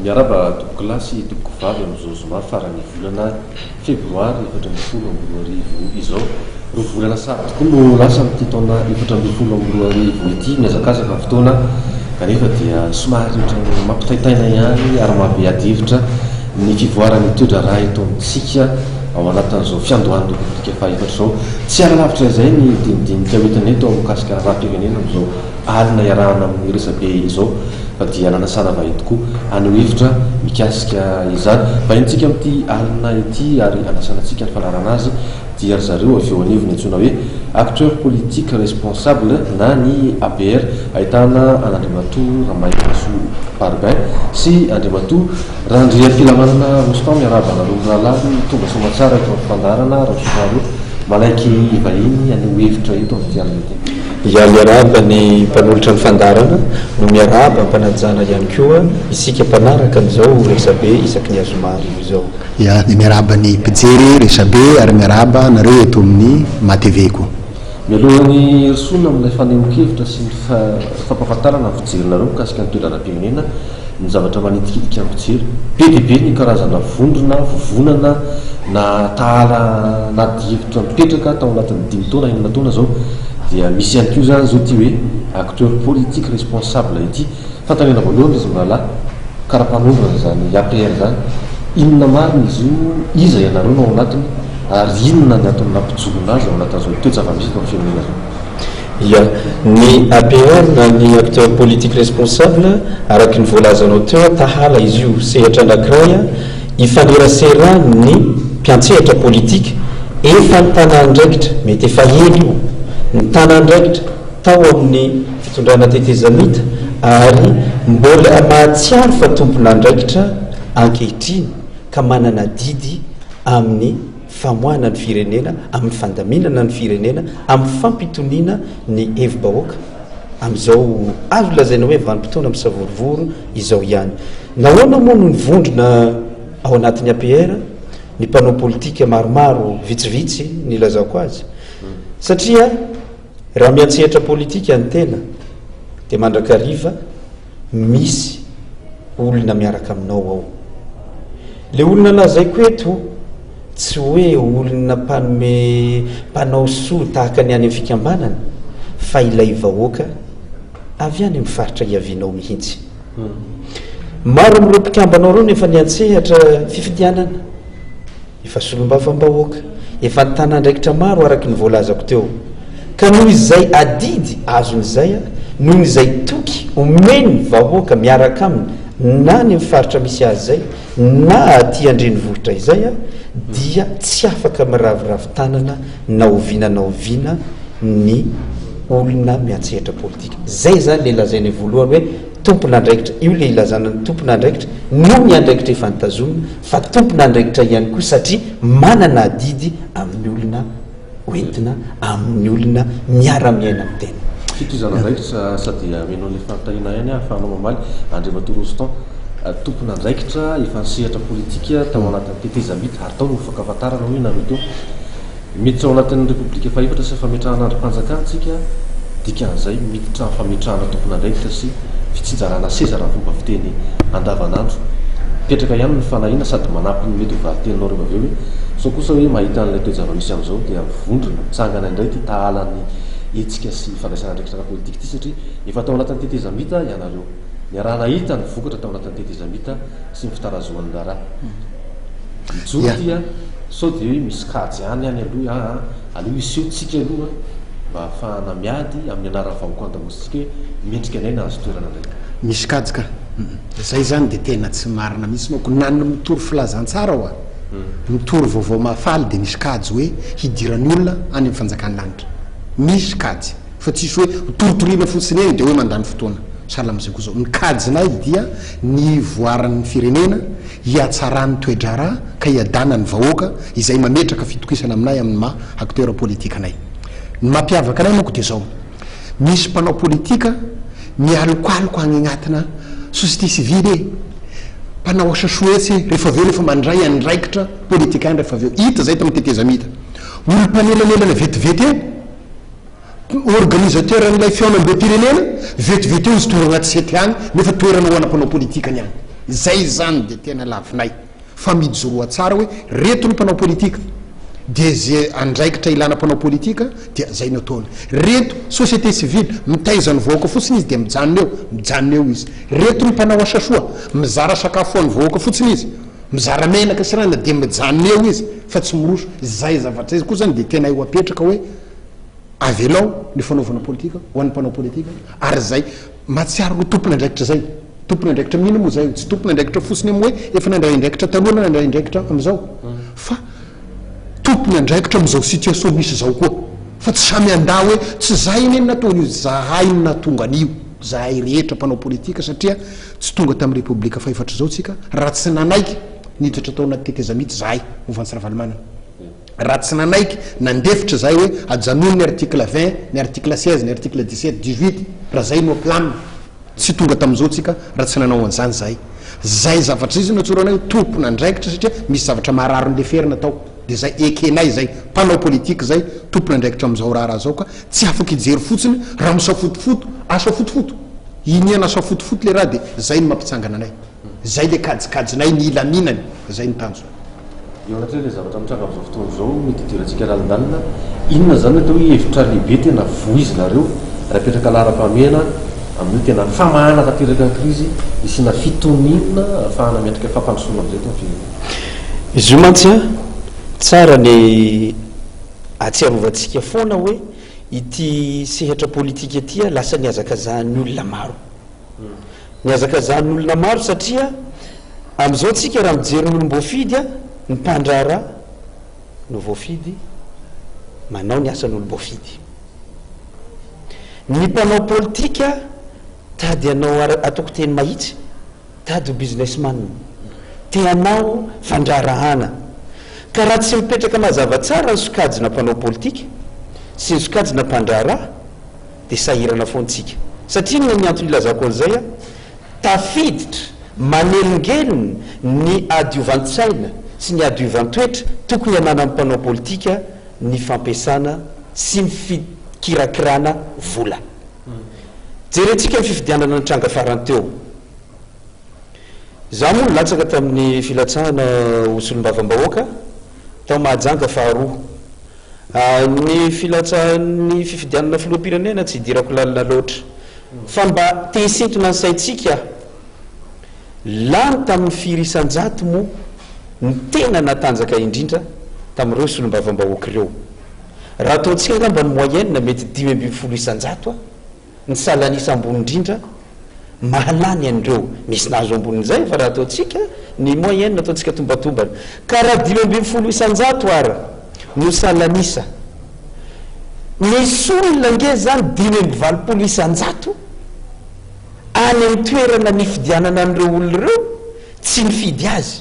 Miarahaba tompokolahy sy tompokovavy amin'izao zoma faran'ny volana febroary 2014 izao. Roa volana sahady tokoa no lasa amin'ity taona 2014 ity. Mihazakazaka ny fotoana kanefa dia somary ohatran'ny mampitaintaina ihany ary mahabe ady hevitra ny fivoaran'ny toe-draharaha eto amintsika ao anatin'izao fiandohan'ny Repoblika fahaefatra izao. Tsy hiala lavitra izay ny dinidinika hoentina eto mikasika raharaham-pirenena amin'izao alina iarahana amin'ny resabe izao fa dia nanasana vahiny tokoa haneho hevitra mikasika izany. Vahinintsika amin'ity alina ity ary anasana antsika ny fanarahana azy dia ry zareo avy eo anivon'ny antsoina hoe Acteurs Politiques Responsables na ny APR ahitana an'Andriamatoa Ramaherisoa Barbin sy Andriamatoa Randriafilamanana Rostand. Miarahaba anareo mirahalahy tonga soamatsara eto amin'ny fandaharana raha misaotra anareo manaiky vahiny haneho hevitra eto amin'ity alina ity. Ia miarahaba ny mpanolotra ny fandaharana no miarahaba am-panajana ihany koa isika mpanaraka an'izao resabe isaky ny azoma hariva izao. Ia dia miarahaba ny mpijery resabe ary miarahaba anareo eto amin'ny Ma TV koa. Mialohan'ny hirosoana amin'ilay fanehoan-kevitra sy ny fampahafantarana ny fijerinareo mikasika ny toe-draharaham-pirenena, ny zavatra manitikitika ny mpijery, be dia be ny karazana vondrona, vovonana na tahala anaty hevitra mipetraka tao anatin'ny dimy taona, enina taona izao, dia misy ihany koa izany izao ity hoe acteur politique responsable ity. Fanontaniana voalohany ry mirahalahy, kara-panondrona izany APR izany, inona marina izy io, iza ianareo no ao anatiny ary inona ny antony nampijoroana azy ao anatin'izao toe-java-misy eto amin'ny firenena izao? Ia, ny APR na ny Acteur Politique Responsable, araka ny voalazanao teo, tahala izy io, sehatra anankiray ifaneraseran'ny mpiantsehatra politika efa nitana andraikitra, mety efa ela io, nitana andraikitra tao amin'ny fitondrana tetezamita ary mbola mahatsiaro fa tompon'andraikitra ankehitriny ka manana adidy amin'ny famoahana ny firenena, amin'ny fandaminana ny firenena, amin'ny fampitoniana ny hevi-bahoaka amin'izao azo lazaina hoe vanim-potoana misavorovoro izao ihany. Nahoana moa no nivondrona ao anatin'ny APR ny mpanao politika maromaro vitsivitsy nilazako azy? Satria Raha miantsehatra politika ny tena dia mandrakariva misy olona miaraka aminao ao. Le olona lazaiko eto tsy hoe olona mpanome mpanao soa tahaka ny any amin'ny fikambanana fa ilay vahoaka avy any amin'ny faritra iavianao mihitsy. Maro amin'ireo mpikambanao ireo no efa niantsehatra fifidianana. Efa solombavambahoaka, efa nitana andraikitra maro araka ny voalazako teo. Ka noho izay adidy azony izay, noho izay toky omeny vahoaka miaraka aminy na any amin'ny faritra misy azy izay na aty an-drenivohitra izay dia tsy afaka miraviravy tanana na oviana na oviana ny olona miantsehatra politika. Izay izany ilay lazainay voalohany hoe tompon'andraikitra, io ilay ilazana ny tompon'andraikitra noho ny andraikitra efa notazomina fa tompon'andraikitra ihany koa satria manana adidy amin'ny olona hoentina, amin'ny olona miara-miaina amin'ny tena. Fitohizana andraikitra sady hameno an'ilay fanontaniana ihany aho ahafahanao mamaly, Andriamatoa Rostand, tompon'andraikitra efa nisehatra politika tao anatin'ny tetezamita ary tao no nifankafantarana hoy ianareo teo. Miditra ao anatin'ny Repoblika fahefatra sy fametrahana andrim-panjakana isika, dikan'izay miditra amin'ny fametrahana tompon'andraikitra sy fitsinjarana seza raha ny fomba fiteny andavanandro. Mipetraka ihany ny fanahiana sady manampy ny mety ho valin-teninao rehefa avy eo hoe sao kosa hoe mahita an'ilay toe-java-misy amin'izao dia mivondrona, mitsangana indray ity tahalan'ny hetsika sy fandraisana andraikitra ara-politika ity satria efa tao anatin'ny tetezamita ianareo. Niaraha-nahita ny vokatra tao anatin'ny tetezamita sy ny fitarazohan'ny raharaha. Mijoro ity an! Sao dia hoe misy kajy ihany any aloha aa, aleo hiseho tsika aloha mba hahafahana miady amin'ny anaran'ny vahoaka andaosintsika hoe mendrika anay nahazo toerana indray. Misy kajy ka. Zay zany dia tena tsy marina mihitsy manko na ny mitory filazantsara oa, mitory vaovao mahafaly dia misy kajy hoe hidiran'ny olona any amin'ny fanjakan'ny lanitra. Misy kajy. Fa tsisy hoe ho torotoroina fotsiny eny dia hoe mandany fotoana. Sahala amin'izay koa izao. Ny kajinay dia ny hivoaran'ny firenena, hihatsaran'ny toe-draharaha ka hiadanan'ny vahoaka izay mametraka fitokisana aminay amin'ny maha acteur politique anay. Ny mampiavaka anay manko dia izao, misy mpanao politika mialokaloka agny agnatina société civile e, mpanao asa soa etsy e, rehefa avy eo rehefa mandray andraikitra politika any rehefa avy eo, hita izay tamin'ny tetezamita, olo mpanelanelana vetivety eo, Organisateur an'ilay fihaonambem-pirenena, vetivety eo izy tonga agnaty CT agny, nefa toerana ho ana mpanao politika ny agny. Izay izany dia tena lavinay fa mijoroa tsara hoe reto ny mpanao politika dia ze andraikitra ilana mpanao politika dia zay no ataony. Reto société civile mitaiza ny vahoaka fotsiny izy dia mijanona eo, mijanona eo izy. Reto ny mpanao asa soa, mizara sakafo ho an'ny vahoaka fotsiny izy, mizara menaka sy rana dia mijanona eo izy fa tsy miroso. Izay zavatra izay koa zany dia tena eo apetraka hoe avelao ny fanaovana politika ho an'ny mpanao politika ary izay mahatsiaro ho tompon'andraikitra izay. Tompon'andraikitra amin'inona moa izay? Tsy tompon'andraikitra fotsiny amin'ny hoe efa nandray andraikitra taloha na nandray andraikitra amin'izao fa tompon'andraikitra amin'izao situation misy izao koa. Fa tsy samy handà hoe tsy izahay anie no nahatonga an'io, izahay no nahatonga an'io, izahay rehetra mpanao politika satria tsy tonga tamin'ny Repoblika fahefatra izao tsika raha tsy nanaiky niditra tao anaty tetezamita izahay, Movansy Ravalomanana. Raha tsy nanaiky nandefitra izahay hoe ajanony ny article 20, ny article 16, ny article 17, 18, raha izay no hampilamina. Tsy tonga tamin'izao tsika raha tsy nanao an'izany izahay. Zay zavatra zay no atsoranay hoe tompon'andraikitra satria misy zavatra maharary ny leferina tao. Dia zay ekenay zay. Mpanao politika zay tompon'andraikitra amin'izao raharaha zao ka tsy afaka hijery fotsiny raha misafotofoto, asafotofoto. Iniana asafotofoto le raha dia zay no mampitsangana anay. Zay le kajikajinay ny hilaminany. Zay no tanjona. Eo anatrehan'ilay zavatra mitranga amin'izao fotoana izao mety hidirantsika lalindalina, inona izany no atao hoe hevitra lehibe tena voizinareo raha apetraka laharam-pahamehana amin'ny tena famahana tanteraka ny krizy, hisiana fitoniana ahafahana miatrika fampandrosoana amin'izay eto amin'ny firenena? Izy io mantsy an, tsara ny ahatsiarovantsika foana hoe ity sehatra politika ity lasa nihazakazahan'ny olona maro. Nihazakazahan'ny olona maro satria amin'izao tsika raha mijery ny olom-boafidy ny mpandraharaha no voafidy manao ny asan'olom-boafidy. Ny mpanao politika tady hanao ataoko teny mahitsy, tady ho businessman, te hanao fandraharahana. Ka raha tsy mipetraka mazava tsara ny sokajina mpanao politika sy ny sokajina mpandraharaha, dia sahirana foana tsika. Satria inona ny antony ilazako an'izay a? Tafiditra manelingelina ny adiovan-tsaina sy ny adiovan-toetra tokony hananan'ny mpanao politika ny fampiasana sy ny fikirakirana vola. Jerentsika ny fifidianana nitranga farany teo. Izaho moa nilatsaka tamin'ny filatsahana ho solombavambahoaka tao Mahajanga faharoa. Ny filatsahan'ny fifidianana filoham-pirenena tsy idirako lalina loatra. Fa mba te hisintona ny saintsika aho. Lany tamin'ny firy isan-jato moa ny tena natanjaka indrindra tamin'ireo solombavambahoaka ireo? Raha ataontsika angamba ny moyenne mety 15 isan-jato a! Ny salan'isa ambony indrindra mahalany an'ireo. Misy nahazo ambonin'izay fa raha ataontsika ny moyenne ataontsika tombatombana. Ka raha 15% ara no salan'isa, misy olona ange zany 85% any amin'ny toerana nifidianana an'ireo olona ireo tsy nifidy azy.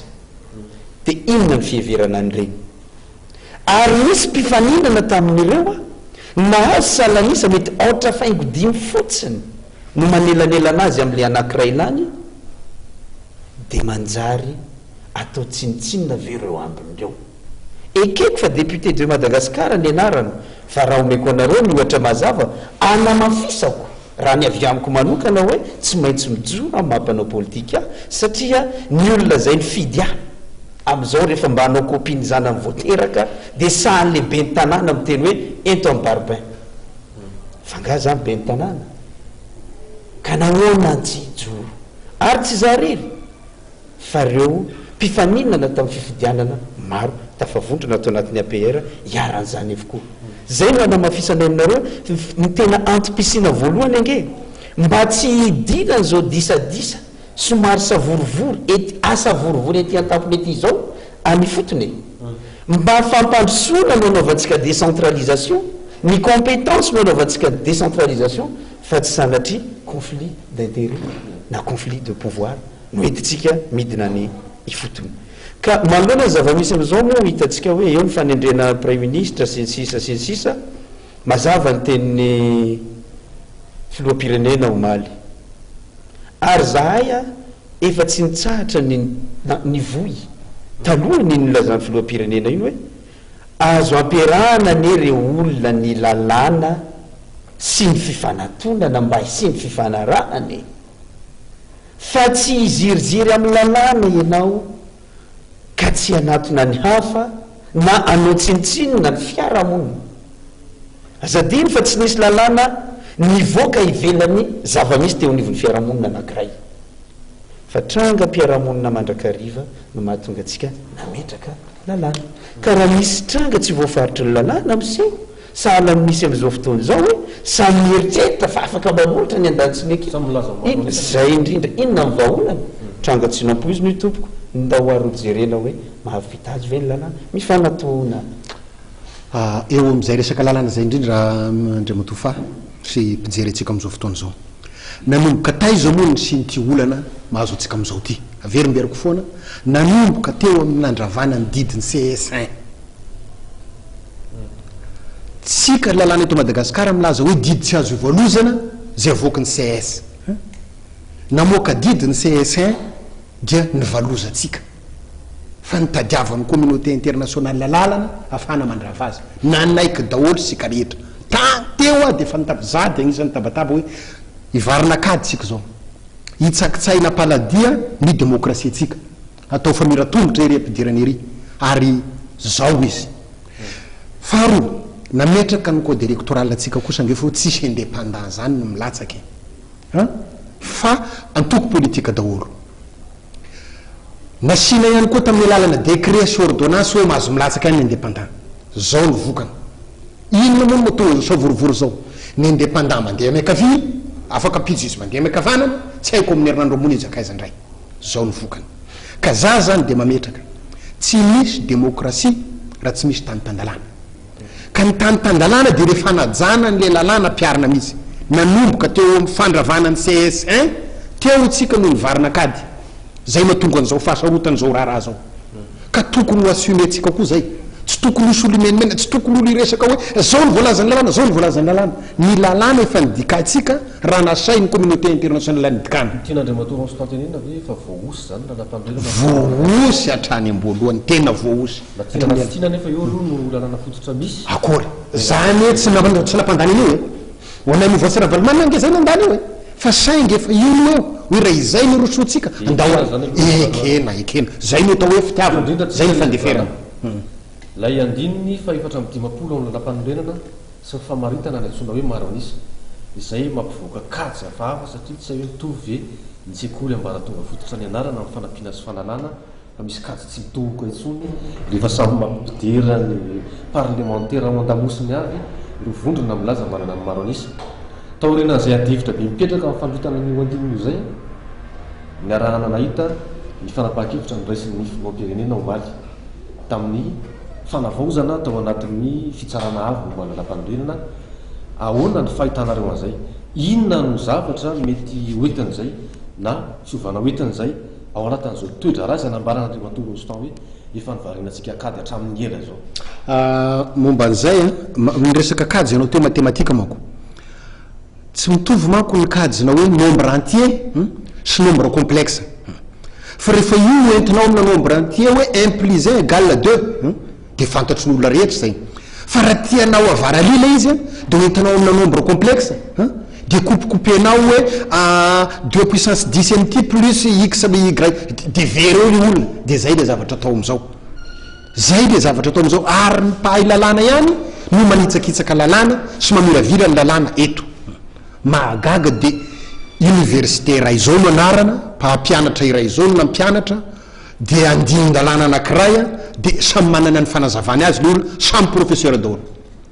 Dia inona ny fiheverana an'ireny? Ary nisy mpifaninana tamin'ireo nahazo salan'isa mety aotra faingo dimy fotsiny no manelanelana azy amin'ilay anankiray lany, dia manjary atao tsinontsinona ve ireo ambiny ireo? Ekeko fa député de Madagascar ny anarana, fa raha omeko anareo ny ohatra mazava anamafisako Raha ny avy amiko manokana hoe tsy maintsy mijoro amin'ny maha mpanao politika ahy satria ny olona izay nifidy ahy amin'izao rehefa mba hanao copie ny zanany vao teraka dia sahan'ilay ben'ny tanàna miteny hoe ento amin'ny barbin. Fa angaha za ny ben'ny tanàna? Ka nahoana tsy hijoro? Ary tsy za irery. fa ireo mpifaninana tamin'ny fifidianana maro tafavondrona ato anatin'ny APR iharan'izany avokoa. Izay no hanamafisanay aminareo ny tena antom-pisiana voalohany ange mba tsy hidiran'izao disadisa somary savorovoro ety asavorovoro ety an-tampony ety izao any ifotony e! Mba fampandrosoana no anaovantsika décentralisation, ny compétence no anaovantsika décentralisation fa tsy sanatria conflit d'intérêt na conflit de pouvoir. no entintsika midina any ifotony. Ka manoloana ny zava-misy amin'izao moa hitantsika hoe eo ny fanendrena praiminisitra sy ny sisa sy ny sisa, mazava ny tenin'ny filoham-pirenena omaly. Ary zahay efa tsy nitsahatra ny nivoy talohan'iny nilazan'ny filoham-pirenena iny hoe azo ampiarahana anie re olona ny lalàna sy ny fifanatonana mba hisian'ny fifanarahana e! Fa tsy hiziriziry amin'ny lalàna ianao ka tsy hanatona ny hafa na hanao tsinontsinona ny fiarahamonina. Aza adino fa tsy nisy lalàna nivoaka ivelan'ny zava-misy teo anivon'ny fiarahamonina anankiray. Fa trangam-piarahamonina mandrakariva no mahatonga antsika nametraka lalàna. Ka raha misy tranga tsy voafaritry ny lalàna miseho, sahala amin'ny misy amin'izao fotoana izao hoe samy mieritreritra fa afaka manolotra ny andaniny sy ny ankilany, Samy milaza ho marina inona, izay indrindra, inona ny vahaolana? Tranga tsy nampoizina io tompoko, ndao ary hojerena hoe mahavita azy ve ny lalàna? Mifanatona. Eo amin'izay resaka lalana izay indrindra Andriamatoa Fa sy mpijery antsika amin'izao fotoana izao. Nanomboka taiza moa no nisian'ity olana mahazo antsika amin'izao ity? Averimberiko foana, nanomboka teo amin'ny nandravana ny didin'ny ces un. Tsika ny lalàna eto Madagasikara milaza hoe didy tsy azo ivalozana izay avoaky ny ces. Namoaka didy ny ces un dia nivalozantsika. Fa nitadiavan'ny communauté internationale lalana afahana mandrava azy. Nanaiky daholo isika rehetra. Ta, teo aho dia efa nitaba, za dia agnisan'ny nitabataba hoe hivarina an-kady isika izao. Hitsakitsahina am-paladia ny demokrasiantsika. Atao famira-tongotra ery ampidirana ery. Ary zao izy. Faharoa, nametraka ny code électoral antsika kosa ange fa hoe tsisy indépendant zany no milatsaka e. An? Fa antoko politika daholo. Nasiana ihany koa tamin'ny alalana décret sy ordonnance hoe mahazo milatsaka ihany ny indépendant. Zao ny vokany. Inona moa no mahatonga izao savorovoro izao? Ny indépendant mandeha miankavia, afaka ampitso izy mandeha miankavanana, tsy haiko amin'ny herinandro ambony izy hankaiza indray. Zao ny vokany. Ka za zany dia mametraka, tsy misy démocratie raha tsy misy tany tan-dalàna. Ka ny tany tan-dalàna dia ilay fanajana an'ilay lalàna ampiharina mihitsy. Nanomboka teo amin'ny fandravana ny ces un teo tsika no nivarina an-kady. Zay mahatonga an'izao fahasarotana izao raharaha zao. Ka tokony ho assumer-tsika koa zay. Tsy tokony hisy olo himenomenona, tsy tokony olo hiresaka hoe zao no voalazan'ny lalàna, zao no voalazan'ny lalàna. Ny lalàna efa nodikaintsika raha nasain'ny communauté internationale nodikana. Ny tian'Andriamatoa Rostand tenenina ve efa voahosy izany ny lalàmpanorenana? Voahosy hatrany am-boalohany, tena voahosy. Na tiana na tsy tiana anefa eo aloha no lalàna fototra misy. Akory. Za anie tsy tsy nampandany an'io e. Ho anay Mouvance Ravalomanana ange zay nandany io e. Fa saingy efa io no eo, hoe raha izay no rosoantsika, andao Ekena zany aloha ny lalàna. Ekena, ekena. Zay no atao hoe fitiavana, Indrindra zay tsika ny ny fandeferana. lalàna. Ilay andininy faha-54 ao amin'ny lalàmpanorenana sy ny famaritana ny antsoina hoe maro an'isa, izay mampivoaka kajy hafahafa satria tsy hay hoe mitovy ve ny sekoly ambaratonga fototra nianarana amin'ny fanampiana sy fanalana fa misy kajy tsy mitohoka intsony rehefa samy mampidera ny parlemantera ao an-damosiny avy ireo vondrona milaza manana ny maro an'isa. Taorianan'izay adihevitra be mipetraka amin'ny fanoritana an'io andininy io izay, niarahana nahita ny fanapahan-kevitra noraisin'ny filoham-pirenena omaly tamin'ny fanavaozana tao anatin'ny fitsarana avo momba ny lalàmpanorenana. Ahoana ny fahitanareo an'izay? Inona no zavatra mety hoentin'izay na fiovana hoentin'izay? Ao anatin'izao toe-draharaha izay nambaran'Andriamatoa Rostand hoe efa nivarinantsika kajy hatramin'ny ela izao. Momba an'izay an, ny resaka kajy ianao teo matematika manko. Tsy mitovy manko ny kajina hoe nombre entier sy nombre complexe. Fa rehefa io no entinao amina nombre entier hoe un plus un égale deux, Dia fantatry ny olona rehetra izay. Fa raha tianao avaralila ilay izy dia ho entinao amina nombre complexe an, dia coupe-couper-nao hoe deux puissance dix an'ity plus x y dia very eo ilay olona. Dia izay ilay zavatra atao amin'izao. Izay ilay zavatra atao amin'izao. Ary ny mpahay lalàna ihany no manitsakitsaka lalàna sy mamiravira ny lalàna eto. Mahagaga dia université iray izao no anarana, mpampianatra iray izao no nampianatra, dia andinin-dalàna anankiray an, dia samy manana ny fanazavany azy le olona, samy professeur daholo,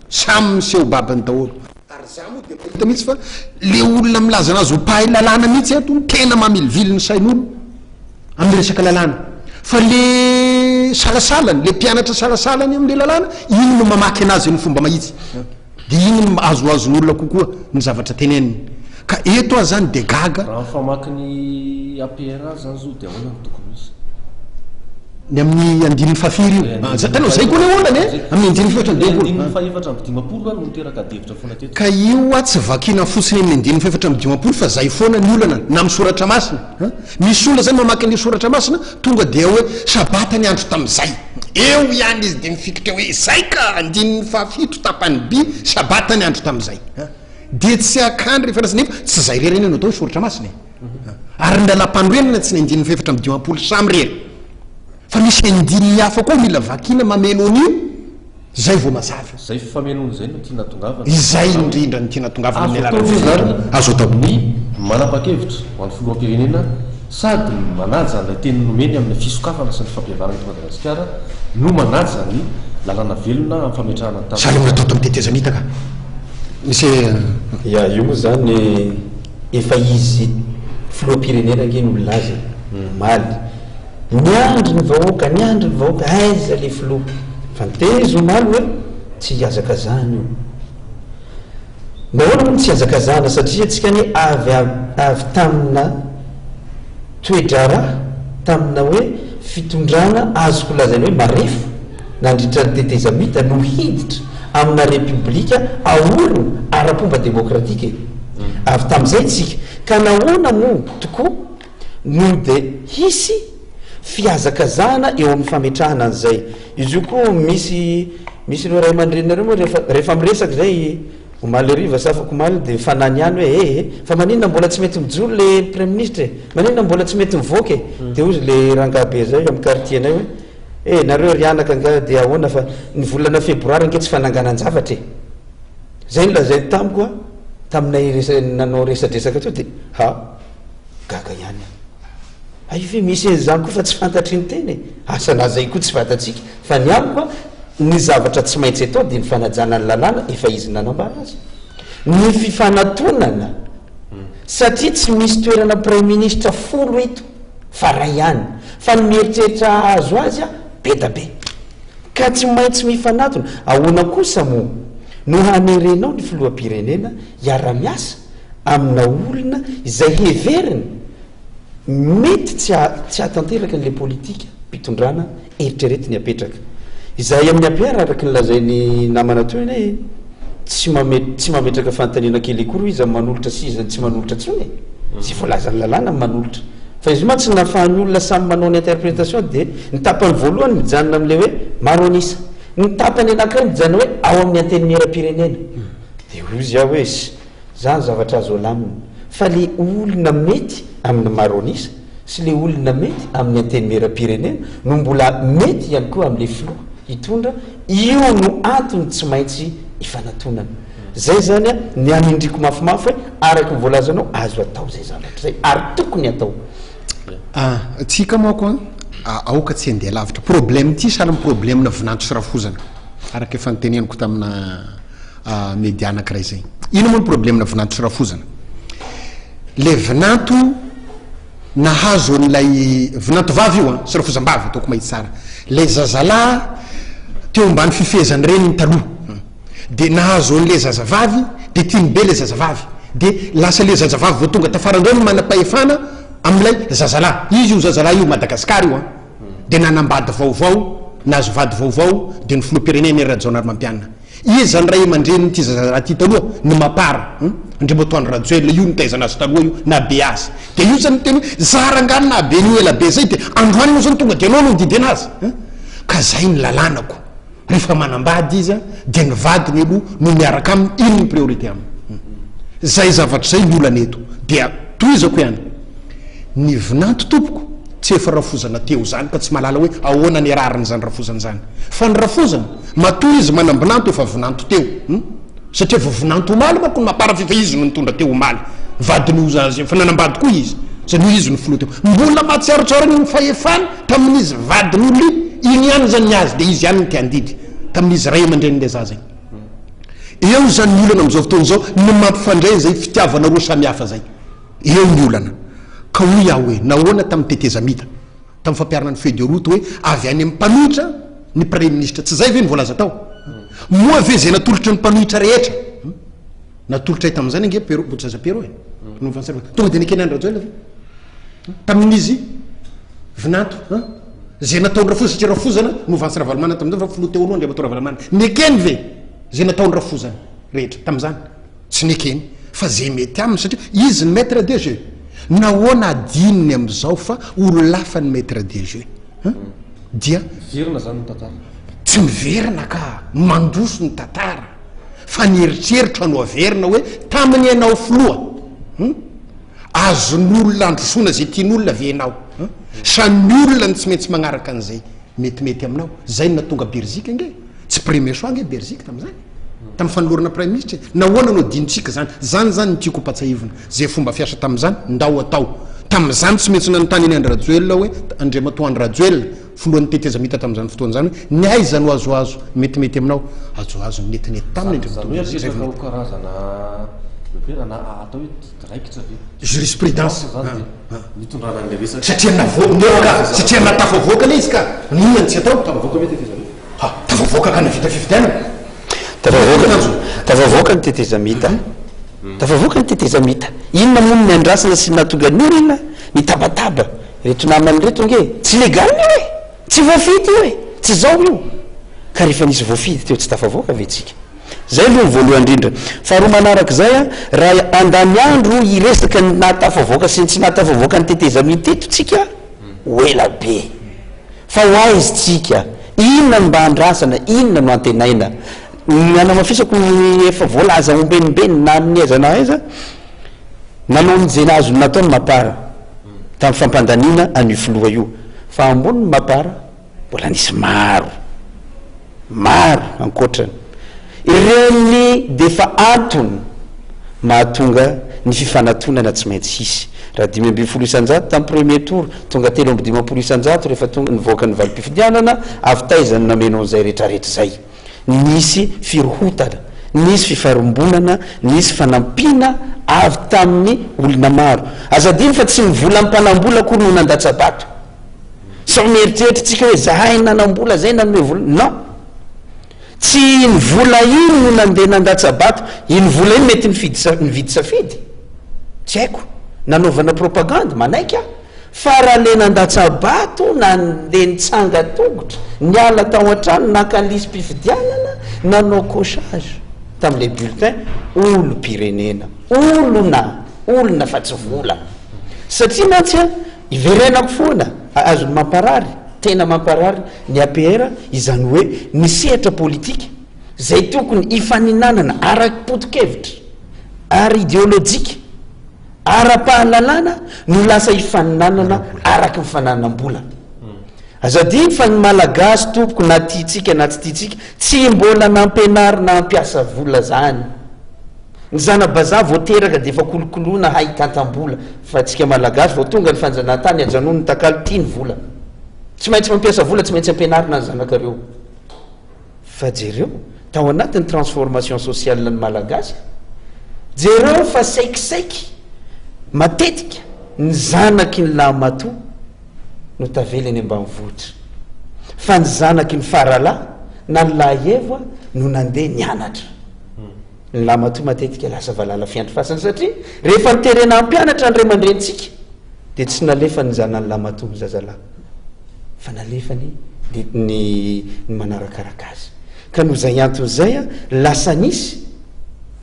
samy miseho babiny daholo. Ary za moa dia mahita mihitsy fa le olona milaza anazy ho mpahay lalàna mihitsy ato no tena mamilivily ny sain'olo amin'ny resaka lalàna, fa le salasalany, le mpianatra salasalany amin'le lalàna, iny no mamaky anazy amin'ny fomba mahitsy. Dia iny no azoazon'olona kokoa ny zavatra teneniny. Ka eto aho zany dia gaga. Raha ny famaky ny APR azy zany zao dia ahoana no tokony ho izy? Ny amin'ny andininy fahafiry io? Ilay andininy Tena zay koa le olana e! Amin'ny andininy fahefatra amby Ilay dimampolo. andininy fahefatra amby dimampolo no niteraka adihevitra foana teto. Ka io hoa tsy vakiana fotsiny amin'ny andininy fahefatra amby dimampolo fa zay foana ny olana na amin'ny soratra masina. Misy olona zany mamaky an'ilay soratra masina tonga dia hoe sabata ny andro tamin'izay. Eo ihany izy dia mifikitra hoe izay ka! Andininy fahafito tapany by, sabata ny andro tamin'izay. Dia tsy akany rehefa lasa nefa tsy izay irery anie no atao hoe soratra masina e. Ary ny lalàmpanorenana tsy ny andininy fahefatra amby 50 samirery. Fa misy andininy hafa koa mila vakiana mameno an'io, izay vao mazava. Izay fifamenoana izay no tiana hatongavana. Izay indrindra no tiana hatongavana amin'ny alalan'ny fifidianana. Azo atao ny manapa-kevitra ho an'ny filoham-pirenena sady manaja an'ilay teny nomeny amin'ny fisokafana sy ny fampihavanana eto Madagasikara no manaja ny lalàna velona amin'ny fametrahana ny Sahala amin'ny natao tamin'ny tetezamita ka. Misy. Ya, io moa izany efa izy filoham-pirenena ange no nilaza e, omaly. Niandry ny vahoaka, niandry ny vahoaka, aiza le filoha? Fa niteny izy omaly hoe tsy hihazakazahana io. Nahoana moa no tsy hihazakazahana? Satria antsika anie avy avy tamina toe-draharaha, tamina hoe fitondrana azoko lazaina hoe marefo nandritra ny tetezamita no hiditra amina repoblika aorina ara-pomba demokratika e. Avy tamin'izay isika. Ka nahoana moa tokoa no dia hisy fihazakazahana eo amin'ny fametrahana an'izay. Izy io koa misy misy ireo ray aman-dreninareo moa rehefa rehefa miresaka izay omaly hariva sa afak'omaly dia mifanany ihany hoe eh eh fa maninona mbola tsy mety mijoro le praiminisitra e? Maninona mbola tsy mety mivoaka e? Dia hozy le rangahy be izay amin'ny quartier-nay hoe eh nareo ry anaka angaha dia ahoana fa ny volana febroary ange tsy fananganan-javatra e! Izay no lazainy tamiko an, taminay resa nanao resadresaka teo dia ha! Gaga ihany aho. Hay ve misy an'izany koa fa tsy fantatry ny tena e! Asa na zay koa tsy fantatsika fa ny amiko an, ny zavatra tsy maintsy atao dia ny fanajana ny lalàna efa izy nanambara azy. Ny fifanatonana satria tsy misy toerana praiminisitra folo eto fa ray ihany fa ny mieritreritra hahazo azy an bedabe. Ka tsy maintsy mifanatona. Ahoana kosa moa no hanerenao ny filoham-pirenena hiara-miasa amina olona izay heveriny mety tsy tsy hahatanteraka an'ilay politika mpitondrana eritreretiny hapetraka. Izahay amin'ny APR araka ny lazain'ny namana teo anie tsy mame tsy mametraka fanontaniana kely akory hoe iza no manolotra sy iza no tsy manolotra intsony e! Izay voalazan'ny lalàna no manolotra. Fa izy io mantsy ny nahafahan'ny olona samy manao ny interpretation dia ny tapany voalohany mijanona amin'ilay hoe maro an'isa. Ny tapany anankiray mijanona hoe ao amin'ny antenimieram-pirenena. Dia hozy aho hoe zany zavatra azo alamina fa le olona mety amin'ny maro an'isa sy le olona mety amin'ny antenimieram-pirenena no mbola mety ihany koa amin'le filoha hitondra, io no antony tsy maintsy ifanatonana. Zay zany an ny anindriko mafimafy hoe araka ny voalazanao azo atao zay zavatra zay ary tokony atao. Ah, tsika manko an, aoka tsy handeha lavitra. Problème ity sahala amin'ny problème-na vinanto sy rafozana, araka efa noteneniko tamina. media anakiray izay. Inona moa ny problème-na vinanto sy rafozana? Le vinanto nahazo an'ilay vinanto vavy io an, sy rafozam-bavy ataoko mahitsy tsara. Ilay zazalahy teo ambany fifehezan'ny reniny taloha dia nahazo an'ilay zazavavy dia tiany be ilay zazavavy dia lasa ilay zazavavy vao tonga tafara indray no manam-pahefana amin'ilay zazalahy. Izy io zazalahy io Madagasikara io an. Dia nanambady vaovao, nahazo vady vaovao dia ny filoham-pirenena Hery Rajaonarimampianina. Iza ny ray aman-drenin'ity zazalahy ity taloha? Ny Mapar, hum? Andriamatoa Andry Rajoelina, io nitaizana azy taloha io, nahabe azy. Dia io zany niteny hoe, za rangahy no nahabe an'io ela be zay dia androany moa zany tonga dia anao no nididy anazy, hum? Ka zay ny lalànako, rehefa manambady izy dia ny vadiny aloha no miaraka aminy, iny ny priorité aminy. Hum. Zay zavatra zay ny olana eto. Dia tohizako ihany, ny vinanto tompoko tsy efa rafozana teo zany ka tsy mahalala hoe ahoana ny rarin'izany rafozana zany. Fa ny rafozana, Matoa izy manam-binanto efa vinanto teo hum satria vao vinanto omaly manko ny mapar f'efa izy no nitondra teo omaly vadiny io zaza efa nanambady koa izy zany hoe izy no filoha teo mbola mahatsiarotsiaro an'iny fahefany tamin'izy vadiny olona iny iny ihany zany ny azy dia izy ihany no te handidy tamin'izy ray aman-drenin'ilay zaza iny eo zany ny olana amin'izao fotoana izao ny mampifandray izay fitiavana roa samihafa zay eo ny olana ka hoy aho hoe nahoana tamin'ny tetezamita tamin'ny fampiharana ny feuille de route hoe avy any amin'ny mpanohitra ny praiminisitra. Tsy izay ve no voalaza tao? Moa ve izay natolotry ny mpanohitra rehetra natolotray tamin'izany ange Pierrot, Botozaza Pierrot e? No mifantsy Tonga dia nekena Andry Rajoelina ve? Tamin'izy vinanto, an? Izay nataon'i Rafozana, satria Rafozana no Vantsy Ravalomanana tamin'izany fa filoha teo aloha Andriamatoa Ravalomanana. Nekeny ve izay nataon'i Rafozana rehetra tamin'izany? Tsy nekeny fa ze mety aminy satria izy ny maitre de jeu. Nahoana adinony amizao fa ololafa ny maitre de jeu hein? Dia. Miverina zany ny tantara. Tsy miverina ka, mandroso ny tantara fa ny eritreritro no averina hoe taminy ianao filoha hum? Azon'olona androsoana izay tian'olona ve ianao? Sa ny olona no tsy maintsy magnaraka an'izay metimety aminao? Zay no nahatonga Beriziky ange. Tsy premier choix ange Beriziky tamin'izany. Tamin'ny fanolorana praiminisitra e. Nahoana no adinontsika izany? Zany izany no tiako hompatsahivina. Zay fomba fiasa tamin'izany, ndao atao. Tamin'izany tsy maintsy nanontany an'i Andry Rajoelina hoe, Andriamatoa Andry Rajoelina, filohan'ny tetezamita tamin'izany fotoana izany hoe, ny aiza no azoazo metimety aminao? Azoazo ny netinety taminy Andriamatoa Beriziky. Zany hoe apetraka ho karazana repère na atao hoe didy raikitra ve? Jurisprudence. Zany dia nitondrana an'ilay resaka. Satria navoaka ka, satria nahatafavoaka ilay izy ka, n'inona no tsy atao? Tafavoaka ve tetezamita? Ha, tafavoaka ka navita fifidianana. Tafavoaka, tafavoaka ny tetezamita. Tafavoaka ny tetezamita. Inona moa no niandrasana sy nahatonga ny olona nitabataba? Ireto namany ireto ange tsy légal io e! Tsy voafidy io e! Tsy izao io! Ka rehefa nisy voafidy teo tsy tafavoaka ve tsika? Zay aloha ny voalohany indrindra. Faharoa manarak'izay an, raha handany andro hiresaka ny nahatafavoaka sy ny tsy nahatafavoaka ny tetezamita eto tsika, ho ela be. Fa ho aiza tsika? Inona no mba andrasana? Inona no antenaina? Ny hanamafisako ny efa voalaza ombenimbeny na amin'ny aiza na aiza, nanao ny izay azony natao ny Mapar tamin'ny fampandaniana an'io filoha io. Fa ambonin'ny Mapar, mbola nisy maro, maro ankoatrany. Ireny dia efa antony mahatonga ny fifanatonana tsy maintsy hisy. Raha 15% tamin'ny premier tour, tonga 53% rehefa tonga nivoaka ny valim-pifidianana, avy taiza no nameno an'izay retraretra izay? Nisy firohotana, nisy fifarimbonana, nisy fanampiana avy tamin'ny olona maro. Aza adino fa tsy ny volan'ny mpanam-bola akory no nandatsa-bato. Sao mieritreritra tsika hoe zahay nanam-bola zay nanome vola. Non! Tsy iny vola iny no nandeha nandatsa-bato. Iny vola iny mety nifidy nividy safidy. Tsy haiko. Nanaovana propagandy, manaiky aho. Fa raha le nandatsa-bato, nandeha nitsanga-tongotra, niala tao an-trano, naka ny lisi-pifidianana, nanao cochage tamin'ilay bulletin, olom-pirenena. Olona! Olona fa tsy vola. Satria mantsy an, Iverenako foana, azony mamparary, tena mamparary ny APR, izany hoe ny sehatra politika izay tokony hifaninanana ara-potokevitra, ara-ideolojika, ara-pahalalana no lasa hifaninanana araky ny fananam-bola. Aza adino fa ny Malagasy tompoko na tiantsika na tsy tiantsika tsy mbola nampianarina hampiasa vola zany. Ny zana-bazaha vao teraka dia efa kolokoloina hay hitantam-bola, fa antsika Malagasy vao tonga ny fanjanahantany ajanony ny takalo tia ny vola. Tsy maintsy mampiasa vola, tsy maintsy ampianarina ny zanakareo. Fa jereo, tao anatin'ny transformation sociale ny Malagasy, jereo fa saikisaiky matetika ny zanaky ny lahimatoa no tavela eny ambanivohitra, fa ny zanaky ny faralahy na ny lahihevo no nandeha nianatra. Ny lahimatoa matetika lasa valala fiandry fasana satria rehefa noterena hampianatra ny ray aman-drenintsika dia tsy nalefany ny zanany lahimatoa ny zazalahy fa nalefany ny ny ny manarakaraka azy. Ka noho izay antony izay lasa nisy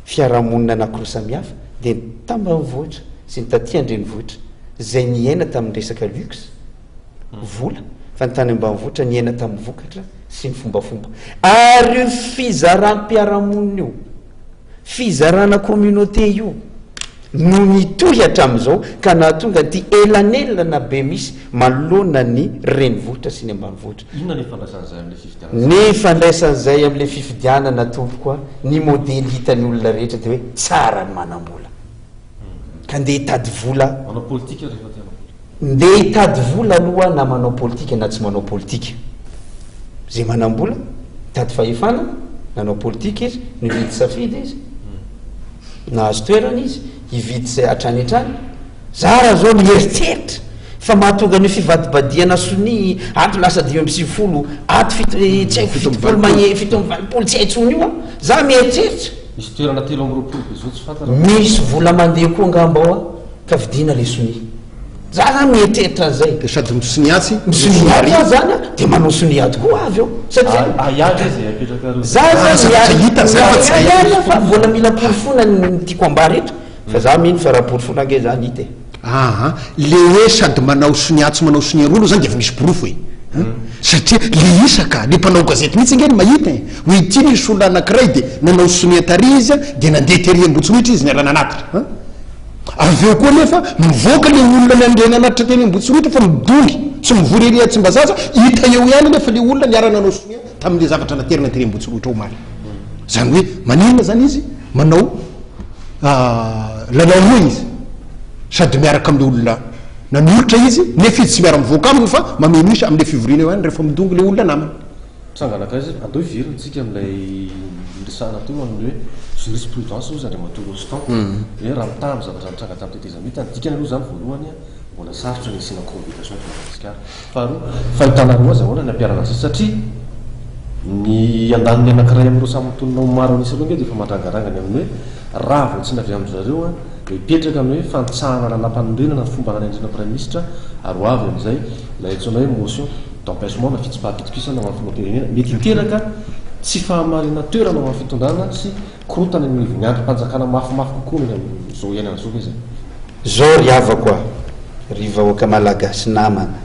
fiarahamonina anankiroa samihafa dia ny tambanivohitra sy ny taty an-drenivohitra izay niaina tamin'ny resaka luxe, vola, fa ny tany ambanivohitra niaina tamin'ny vokatra sy ny fombafomba. Ary io fizaram-piarahamonina io, fizarana communauté io no nitohy hatramin'izao ka nahatonga an'ity elanelana be misy manoloana ny renivohitra sy ny ambanivohitra. Inona ny ifandraisan'izay amin'ilay fifidianana? Ny ifandraisan'izay amin'ilay fifidianana tompoko a, ny modely hitan'ny olona rehetra dia hoe tsara ny manam-bola. Ka ndeha hitady vola. Manao politika rehefa te hanao politika. Ndeha hitady vola aloha na manao politika na tsy manao politika. Izay manam-bola, mitady fahefana, nanao politika izy, nividy safidy izy, nahazo toerana izy, hividy izay hatrany hatrany. Za raha zao mieritreritra fa mahatonga an'io fivadibadihana sonia ato lasa 95, ato fito, tsy haiko 70 mahery, 87 tsy hay intsony io an. Za mieritreritra. Misy toerana 23 be zo tsy fantatra. Misy vola mandeha koa angamba ao an, ka vidiana le sonia. Za zany mieritreritra an'izay. Dia sady misonia atsy, misonia ary. Misonia atsy zany an, dia manao sonia ato koa avy eo. Satria. Ahiahy ve izay apetrakareo? Za zany Zavatra hita zay fa tsy miahiahy aho fa mbola mila porofoina ny tiako ambara eto. Fa za mino fa raha porofoina ange zany hita e. Aa le hoe sady manao sonia atsy manao sonia aroa aloha zany dia efa misy porofo e. Satria le isa ka, le mpanao gazety mihitsy ange no mahita e. Hoe ity nisy olona anakiray dia nanao sonia tary izy an, dia nandeha tery Ambohitsorohitra izy niara-nanatitra. Avy eo koa anefa mivoaka le olona nandeha nanatitra teny Ambohitsorohitra fa midongy, tsy mivory ery Tsimbazaza, hita eo ihany anefa le olona niara-nanao sonia tamin'le zavatra naterina teny Ambohitsorohitra omaly. Zany hoe maninona zany izy manao lalao roa izy, sady miaraka amin'le olona nanolotra izy nefa izy tsy miara-mivoaka aminy fa mameno isa amin'le fivoriana eo ihany rehefa midongy le olona namany. Tranga anankiray izay, andao hiverina tsika amin'ilay niresahana teo amin'ny hoe jurisprudence hozy Andriamatoa Rostand, hoe raha mitaha amin'ny zavatra nitranga tamin'ny tetezamita, ny dikany aloha izany voalohany mbola sarotra ny hisiana cohabitation eto Madagasikara. Faharoa, fahitanareo azy ahoana ny hampiharana an'izay satria ny andaniny anankiray amin'ireo samy mitonona ho maro an'isa ireo ange dia efa mandrangaranga ny amin'ny hoe raha vao tsy ny avy amin-dry zareo dia hipetraka ny hoe fanitsahana lalàmpanorenana ny fomba nanendrena praiminisitra ary ho avy amin'izay ilay antsoina hoe motion d'empêchement na fitsipaham-pitokisana ho an'ny filoham-pirenena. Mety hiteraka tsy fahamarinan-toerana ho an'ny fitondrana sy korontana eny anivon'ny andrim-panjakana mafimafy kokoa noho ny amin'izao iainana izao ve izay? Zao ry havako a, ry vahoaka malagasy namana,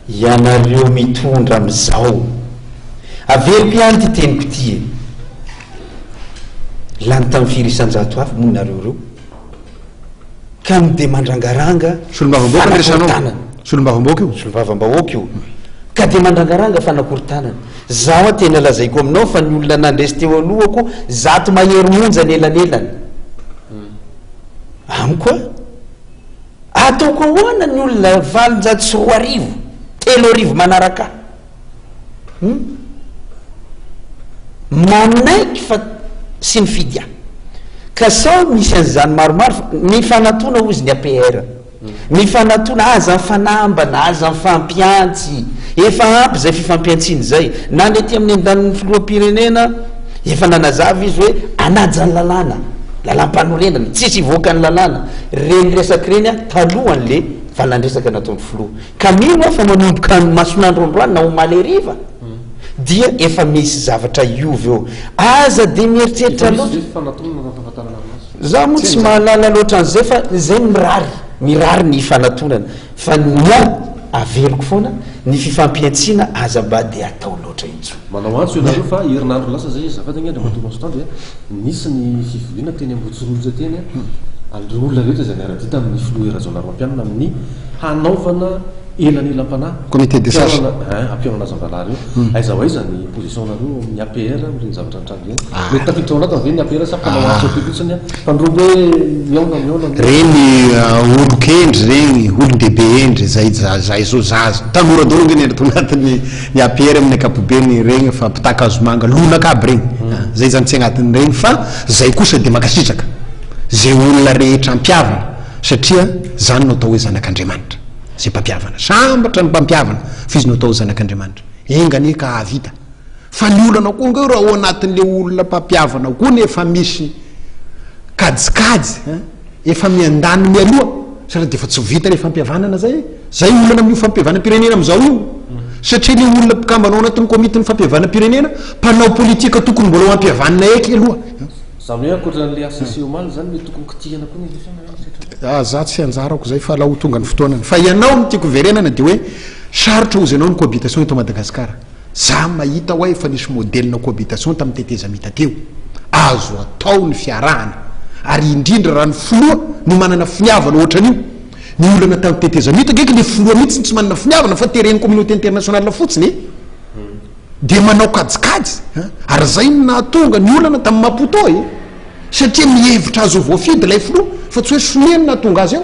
ianareo mitondra amin'izao, averiko ihany ity teniko ity e, lany tamin'ny firy isan-jato avy moa nareo ireo? Ka no dia mandrangaranga Solombavambahoaka no resahanao? fanakorontanana. Solombavambahoaka io? Solombavambahoaka io. Ka dia mandrangaranga fanakorontanana. Zaho a tena lazaiko aminao fa ny olona nandresy teo alohako zato mahery monja ny elanelany. Amiko a, ataoko ahoana ny olona 2800, 3000 manaraka ahy? Hum? Manaiky fa sy nifidy ahy. Ka sao misy an'izany maromaro fa mifanatona hozy ny APR. Mifanatona, aza mifanambana, aza mifampiantsy. Efa ampy izay fifampiantsiana izay. Na ny aty amin'ny andanin'ny filoham-pirenena, efa nanazava izy hoe hanaja ny lalàna, lalàm-panorenana, tsisy hivoaka ny lalàna. Ireny resaka ireny an, talohan'le valan-dresaka nataon'ny filoha. Ka mino aho fa manomboka ny mason'andro androany na omaly hariva dia efa misy zavatra hiova eo. Aza dia mieritreritra Efa misy loatra. ve fanatonana raha ny fahafantarana azy? Za moa tsy mahalala loatra an'izay fa izay no mirary, mirary ny hifanatonana. Fa ny ahy averiko foana, ny fifampihantsiana aza mba dia atao loatra intsony. Manao antso ianareo fa herinandro lasa izay azafady ange Andriamatoa Constant dia nisy ny fivoriana teny Ambohitsorohitra teny an'ireo olona rehetra izay niara-dia tamin'ny filoha Hery Rajaonarimampianina amin'ny hanaovana elanelam-panahy Comité des sages. Hampihaonana hein, hampihaonana azy mirahalahy ireo. Aiza ho aiza ny position-nareo amin'ny APR amin'ireny zavatra nitranga ireny? Mety tafiditra ao anatiny ve ny APR sa mpanao antso aty fotsiny an? Mpandrobo hoe mihaona, mihaona, mihaona. Reny olon-kendry reny, olon-dehibe hendry, zay zay zao zaza, tanora daholo ange ny ato anatin'ny ny APR amin'ny ankapobeny regny fa mpitaka hazomanga, lonaka aby regny, zay zany tsy agnatin'ireny fa zay kosa dia mankasitraka zay olona rehetra ampihavana satria zany no atao hoe zanak'Andriamanitra, zay mpampihavana, sambatra ny mpampihavana fa izy no atao hoe zanak'Andriamanitra, enga anie ka hahavita. Fa ny olana koa ange raha ao anatin'le olona mpampihavana koa ny efa misy kajikajy hein, efa miandany mialoha satria dia efa tsy ho vita le fampihavanana zay e! Zay olana amin'io fampihavanam-pirenena amin'izao io satria le olona mpikambana ao anatin'ny komitin'ny fampihavanam-pirenena mpanao politika tokony mbola ho ampihavanina eky aloha. Zany hoe ankoatra an'le HCC omaly zany mety tokony kitihana koa ny FFM ve satria. Ah za tsy anjarako zay fa alao ho tonga ny fotoanany. Fa ianao no tiako hiverenana dia hoe sarotra hozy ianao ny cohabitation eto Madagasikara. Za mahita hoa efa nisy modèle-na cohabitation tamin'ny tetezamita teo. Azo atao ny fiarahana. Ary indrindra raha ny filoha no manana finiavana ohatran'io. Ny olana tamin'ny tetezamita ange le filoha mihitsy no tsy manana finiavana fa teren'ny communauté internationale fotsiny e. Dia manao kajikajy an. Ary zay no nahatonga ny olana tamin'ny Maputo e. Satria mihevitra azy ho voafidy ilay filoha fa tsy hoe sonia no nahatonga azy eo.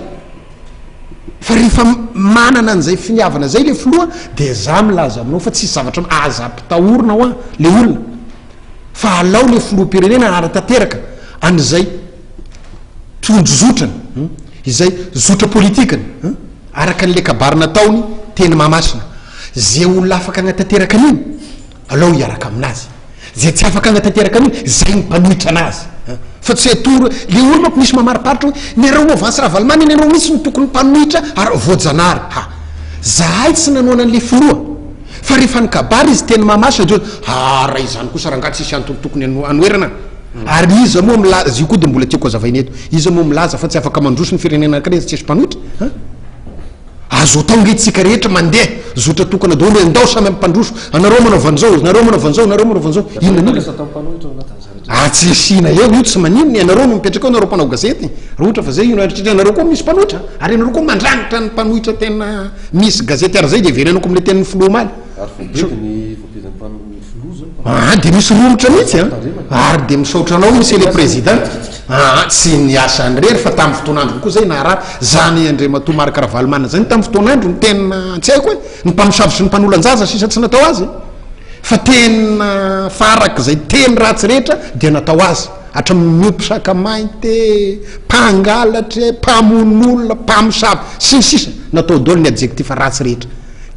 Fa rehefa manana an'izay finiavana zay le filoha dia za milaza aminao fa tsisy zavatra aza ampitahorina hoa le olona fa alao le filoham-pirenena hanatanteraka an'izay tondrozotrany, izay zotra politikany araka an'le kabary nataony teny Mahamasina. Ze olona afaka hanatanteraka an'iny Alao hiaraka aminazy. Zay tsy afaka hanatanteraka an'io, zay ny mpanohitra anazy. Fa tsy atoro, le olo manko misy mamariparitra hoe, nareo movansy Ravalomanana ianareo mihitsy no tokony mpanohitra ary voajanahary. Ha! Zahay tsy nanohana an'le filoha. Fa rehefa nikabary izy teny Mahamasina dia hoe, ha raha izany kosa rangahy tsisy antony tokony hanoherana. Ary iza moa milaza, io koa dia mbola tiako hazavaina eto, iza moa milaza fa tsy afaka mandroso ny firenena anankiray izy tsisy mpanohitra? Ha? Azo atao nge tsika rehetra mandeha zotra tokana daholo hoe ndao samy ampandroso, anareo manao vanzao, nareo manao vanzao, nareo manao vanzao, inona ny olana? Ary tsy asiana eo, io tsy maninona, ianareo no mipetraka eo, nareo mpanao gazety, raha ohatra fa zay io satria ianareo koa misy mpanohitra, ary ianareo koa mandrangitra ny mpanohitra tena misy gazety ary zay dia verenako amin'ilay tenin'ny filoha omaly. Ary voabidy ny voabidy ny mpanohitra filoha zao. Aa dia misy romotra mihitsy an! Ary dia misaotra anao Monsieur le Président, aa tsy ny asany irery fa tamin'ny fotoan'androny koa zay naharary, zany Andriamatoa Marc Ravalomanana zany tamin'ny fotoan'androny tena tsy haiko e, ny mpamosavy sy ny mpanolan-jaza sisa tsy natao azy. Fa tena farak'izay teny ratsy rehetra dia natao azy, hatramin'ny miompy saka mainty e, mpangalatra e, mpamono olona, mpamosavy, sy ny sisa Natao daholo ny adjectif ratsy rehetra.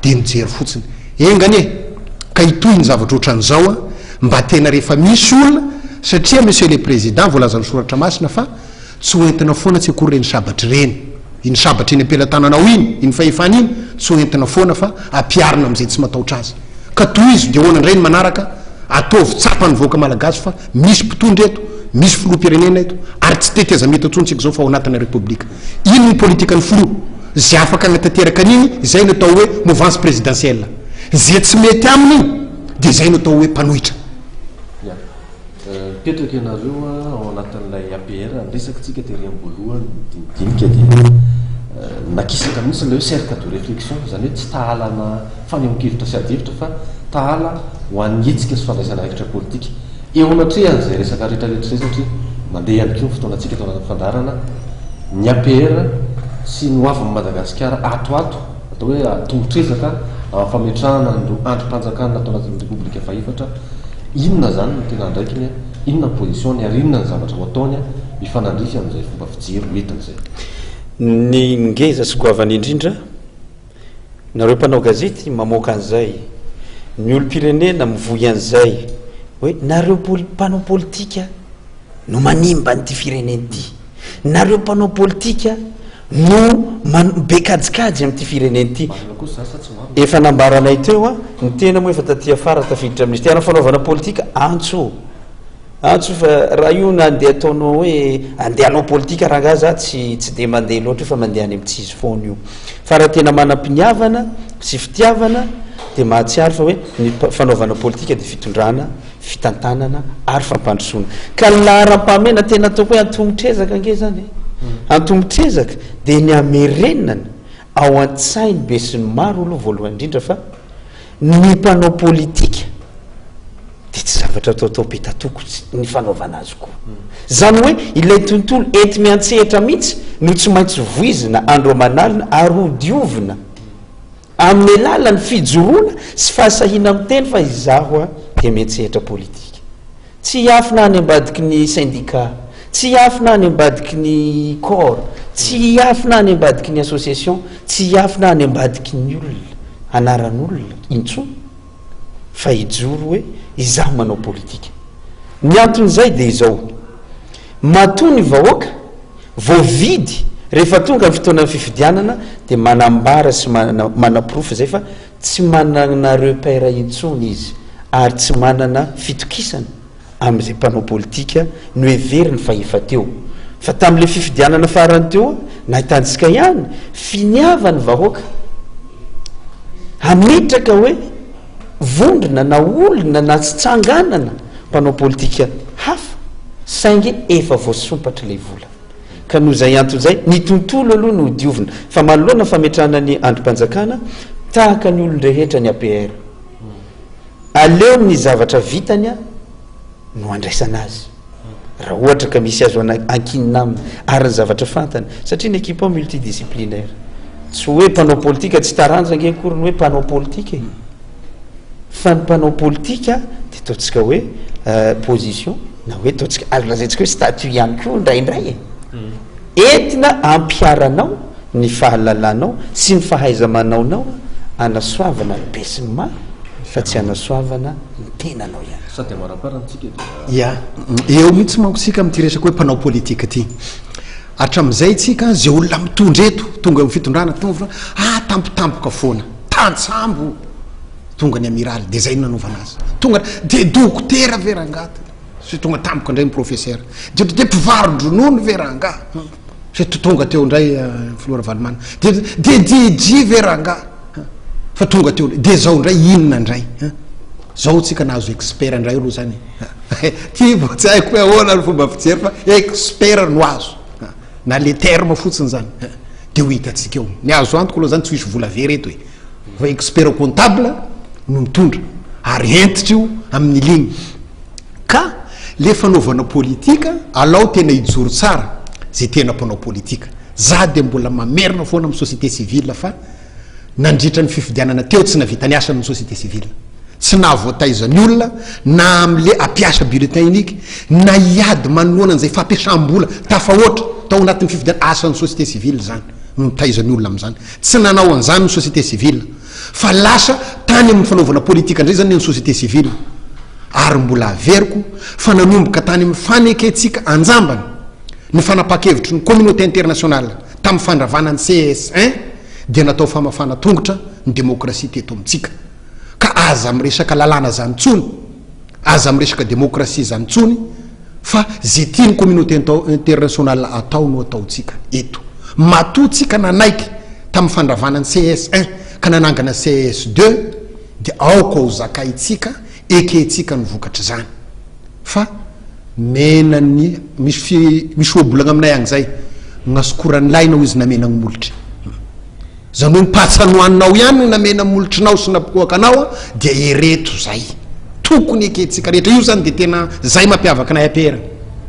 Dia nijery fotsiny. Enga anie ka hitohy ny zavatra ohatran'izao an, mba tena rehefa misy olona, satria Monsieur le Président voalazan'ny soratra masina fa Tsy ho entina foana tsy akory ireny sabatra ireny. Iny sabatra eny am-pelatananao iny, iny fahefana iny, tsy ho entina foana fa ampiharina amin'izay tsy matahotra azy. Ka tohizo dia ahoana indray ny manaraka? Ataovy tsapan'ny vahoaka malagasy fa misy mpitondra eto, misy filoham-pirenena eto, ary tsy tetezamita intsony tsika izao fa ao anatina repoblika. Iny ny politikan'ny filoha. Izay afaka hanatanteraka an'iny, izay no atao hoe mouvance présidentielle. Izay tsy mety aminy iny dia izay no atao hoe mpanohitra. Mipetraka ianareo ao anatin'ilay APR, niresaka tsika tery am-boalohany nidinidinika dia nakisaka mihitsy ilay hoe cercle de réflexion, izany hoe tsy tahalana fanehoan-kevitra sy adihevitra fa tahala ho an'ny hetsika sy fandraisana andraikitra politika. Eo anatrehan'izay resaka rehetra rehetra izay satria mandeha ihany koa ny fotoanantsika ato anatin'ny fandaharana, ny APR sy ny hoavin'i Madagasikara ato ato, atao hoe tongotr'ezaka amin'ny fametrahana an'ireo andrim-panjakana ato anatin'ny Repoblika fahefatra, Inona izany no tena andraikiny, inona ny position-ny ary inona ny zavatra ho ataony mifanandrify amin'izay fomba fijery ho entiny izay? Ny ngeza sy goavana indrindra, nareo mpanao gazety mamoaka an'izay, ny olom-pirenena mivoy an'izay, hoe nareo mpanao politika no manimba an'ity firenena ity, nareo mpanao politika no be kajikajy amin'ity firenena ity. Marina kosa izany sa tsy marina? Efa nambaranay teo a, ny tena moa efa taty afara tafiditra amin'izy ity, ary ny fanaovana politika antso, antso fa raha io na andeha ataonao hoe andeha hanao politika rangahy za tsy tsy dia mandeha loatra io fa mandeha any amin'ny tsy izy foana io. Fa raha tena manam-piniavana sy fitiavana dia mahatsiaro fa hoe ny fanaovana politika dia fitondrana fitantanana ary fampandrosoana. Ka ny laharam-pahamehana tena ataoko hoe antomotr'ezaka ange izany e! Antomotr'ezaka dia ny hamerenana ao an-tsain'ny besinimaro aloha voalohany indrindra fa ny mpanao politika dia tsy zavatra ataotao petatoko ny fanaovana azy koa. Izany hoe ilay tontolo enti-miantsehatra mihitsy no tsy maintsy voizina andro aman'alina ary hodiovina. Amin'ny alalan'ny fijoroana sy fahasahiana miteny fa izaho dia miantsehatra politika. Tsy hiafina any ambadiky ny syndicat, tsy hiafina any ambadiky ny corps, tsy hiafina any ambadiky ny association, tsy hiafina any ambadiky ny olona, anaran'olona intsony fa hijoro hoe izaho manao politika. Ny anton'izay dia izao, matoa ny vahoaka Voavidy rehefa tonga ny fotoanan'ny fifidianana dia manambara sy manaporofo izay fa tsy manana repère intsony izy ary tsy manana fitokisana amin'izay mpanao politika noheveriny fa efa teo. Fa tamin'ilay fifidianana farany teo nahitantsika ihany finiavan'ny vahoaka hametraka hoe vondrona na olona na tsy tsanganana mpanao politika hafa saingy efa voasompatra ilay vola. Ka noho izay antony izay, ny tontolo aloha no hodiovina. Fa manoloana ny fametrahana ny andrim-panjakana, tahaka ny olon-drehetra ny APR. Aleo ny zavatra vitany no andraisana azy. Raha ohatra ka misy azo ankinina aminy, ary ny zavatra fantany. Satria ny equipe ao multidisciplinaire. Tsy hoe mpanao politika, tsy taranja ange akory ny hoe mpanao politika e. Fa ny mpanao politika dia ataontsika hoe position na hoe ataontsika, azo lazaintsika hoe statut ihany koa indraindray e. Entina ampiharanao ny fahalalanao sy ny fahaiza-manaonao anasoavana ny besinimaro fa tsy anasoavana ny tenanao ihany. Sady amaraparany tsika dia. Ya, eo mihitsy manko tsika amin'ity resaka hoe mpanao politika ity. Hatramin'izay tsika, izay olona mitondra eto, tonga eo amin'ny fitondrana, tonga eo amin'ny fitondrana, ah tampotampoka foana. Tantsambo tonga ny amiraly de zay no nanaovana azy tonga de dokotera ve rangaha sy tonga tampoka indray ny professeur de de mpivaro-dronono ve rangaha sy tonga teo indray eh, filoha Ravalomanana de de DJ ve rangaha fa tonga teo de zao indray inona indray. Zao tsika nahazo expert indray aloha zany e. Ty vao tsy haiko hoe ahoana ny fomba fijery fa expert no azo. Na le terme fotsiny zany de ho hitantsika eo. Ny azo antoka aloha zany tsy ho hisy vola very eto e. Fa expert comptable no mitondra ary hentitra io amin'ny ligne. Ka le fanaovana politika alao tena hijoro tsara zay tena mpanao politika. Za de mbola mamerina foana amin'ny société civile fa nandritra ny fifidianana teo tsy navita ny asany ny société civile. Tsy nahavoataiza ny olona na amin'le hampiasa bulletin unique na hiady manoloana an'izay fampiasam-bola tafahoatra tao anatin'ny fifidianana. Asan'ny société civile izany no mitaiza ny olona amin'izany. Tsy nanao an'izany ny société civile fa lasa tany amin'ny fanaovana politika indray izany ny société civile. Ary mbola averiko fa nanomboka tany amin'ny fanekentsika anjambany ny fanapahan-kevitry ny communauté internationale tamin'ny fandravana ny ces un dia natao famafana tongotra ny demokrasia teto amintsika. Ka aza miresaka lalàna zany tsony, aza miresaka demokrasia zany tsony fa ze tiany communauté internationale atao no ataontsika eto. Matoa tsika nanaiky tamin'ny fandravana ny ces un ka nanangana ces deux dia aoka ho zakaintsika, ekentsika ny vokatr'izany. Fa mena ny misy fi misy ohabolagna aminay agny zay, gnasokoran'ny lahy nao izy namena gny molotry. Zany hoe ny patsa nohaninao ihany no namena molotrinao sy nampikohaka anao dia ereto zay. Tokony ekentsika rehetra. Io zany dia tena zay mampiavaka anay APR.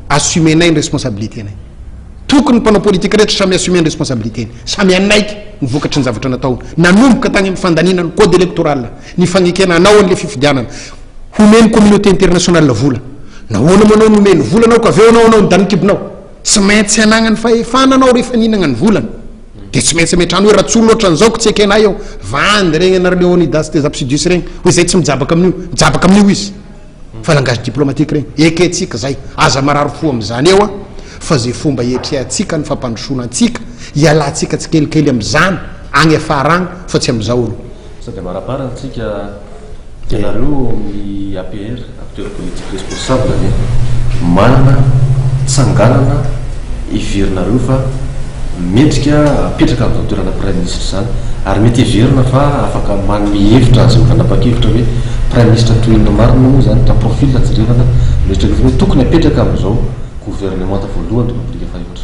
Assumer-nay ny responsabilité-nay. Tokony ny mpanao politika rehetra samy assumer ny responsabilité-ny. Samy hanaiky ny vokatry ny zavatra nataony. Nanomboka tany amin'ny fandaniana ny code électoral, ny fagnekena hanao an'ilay fifidianana. Homen'ny communauté internationale vola. Nahoana moa anao nomeny vola anao ka avy eo anao anao nidany kibonao? Tsy maintsy anagnany fahefana anao rehefa nihinagna ny volany. Dia tsy maintsy ametrahany hoe raha tsy olona ohatran'izao ko tsy ekenay eo. Vandy regny anareo Leonidas Thesapsidius regny hoe zay tsy mijabaka amin'io. Mijabaka amin'io izy. Fa langage diplomatique regny. Ekentsika zay. Aza marary fo amin'izany eo an. Fa zay fomba ietrehantsika ny fampandrosoana antsika, ialantsika tsikelikely amin'izany agny afara agny fa tsy amin'izao aloha. Sady amaraparany tsika ianareo ao amin'ny APR, Acteur Politique Responsable, ve manana tsanganana heverinareo fa mendrika apetraka amin'izany toerana Praiminisitra izany ary mety heverina fa afaka manome hevitra an'izay mifanapa-kevitra hoe Praiminisitra toy inona marina moa izany raha profil jerevana no eritreretina hoe tokony apetraka amin'izao governemanta voalohany Repoblika fahefatra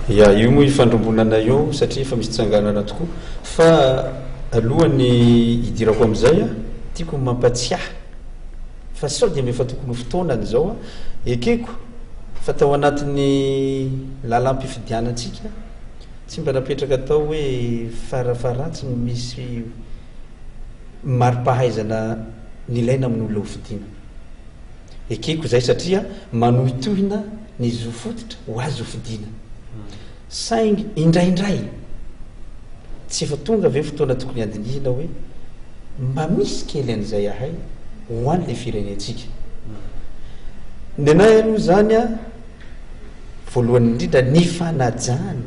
izao. Ya, io moa ifandrombonana io satria efa misy tsanganana tokoa. Fa alohan'ny hidirako amin'izay, tiako ny mampatsiahy fa sao dia mba efa tokony ho fotoanany izao, ekeko fa tao anatin'ny lalam-pifidianantsika, tsy mba napetraka tao hoe farafaharatsiny misy mari-pahaizana nilaina amin'olona hofidiana. Ekeko izay satria manohitohina ny zo fototra ho azo hofidiana. Saingy indraindray, tsy efa tonga ve fotoana tokony handinihina hoe mba misy kely an'izay ahay ho an'ilay firenentsika? Ny anay aloha izany an, voalohany indrindra ny fanajany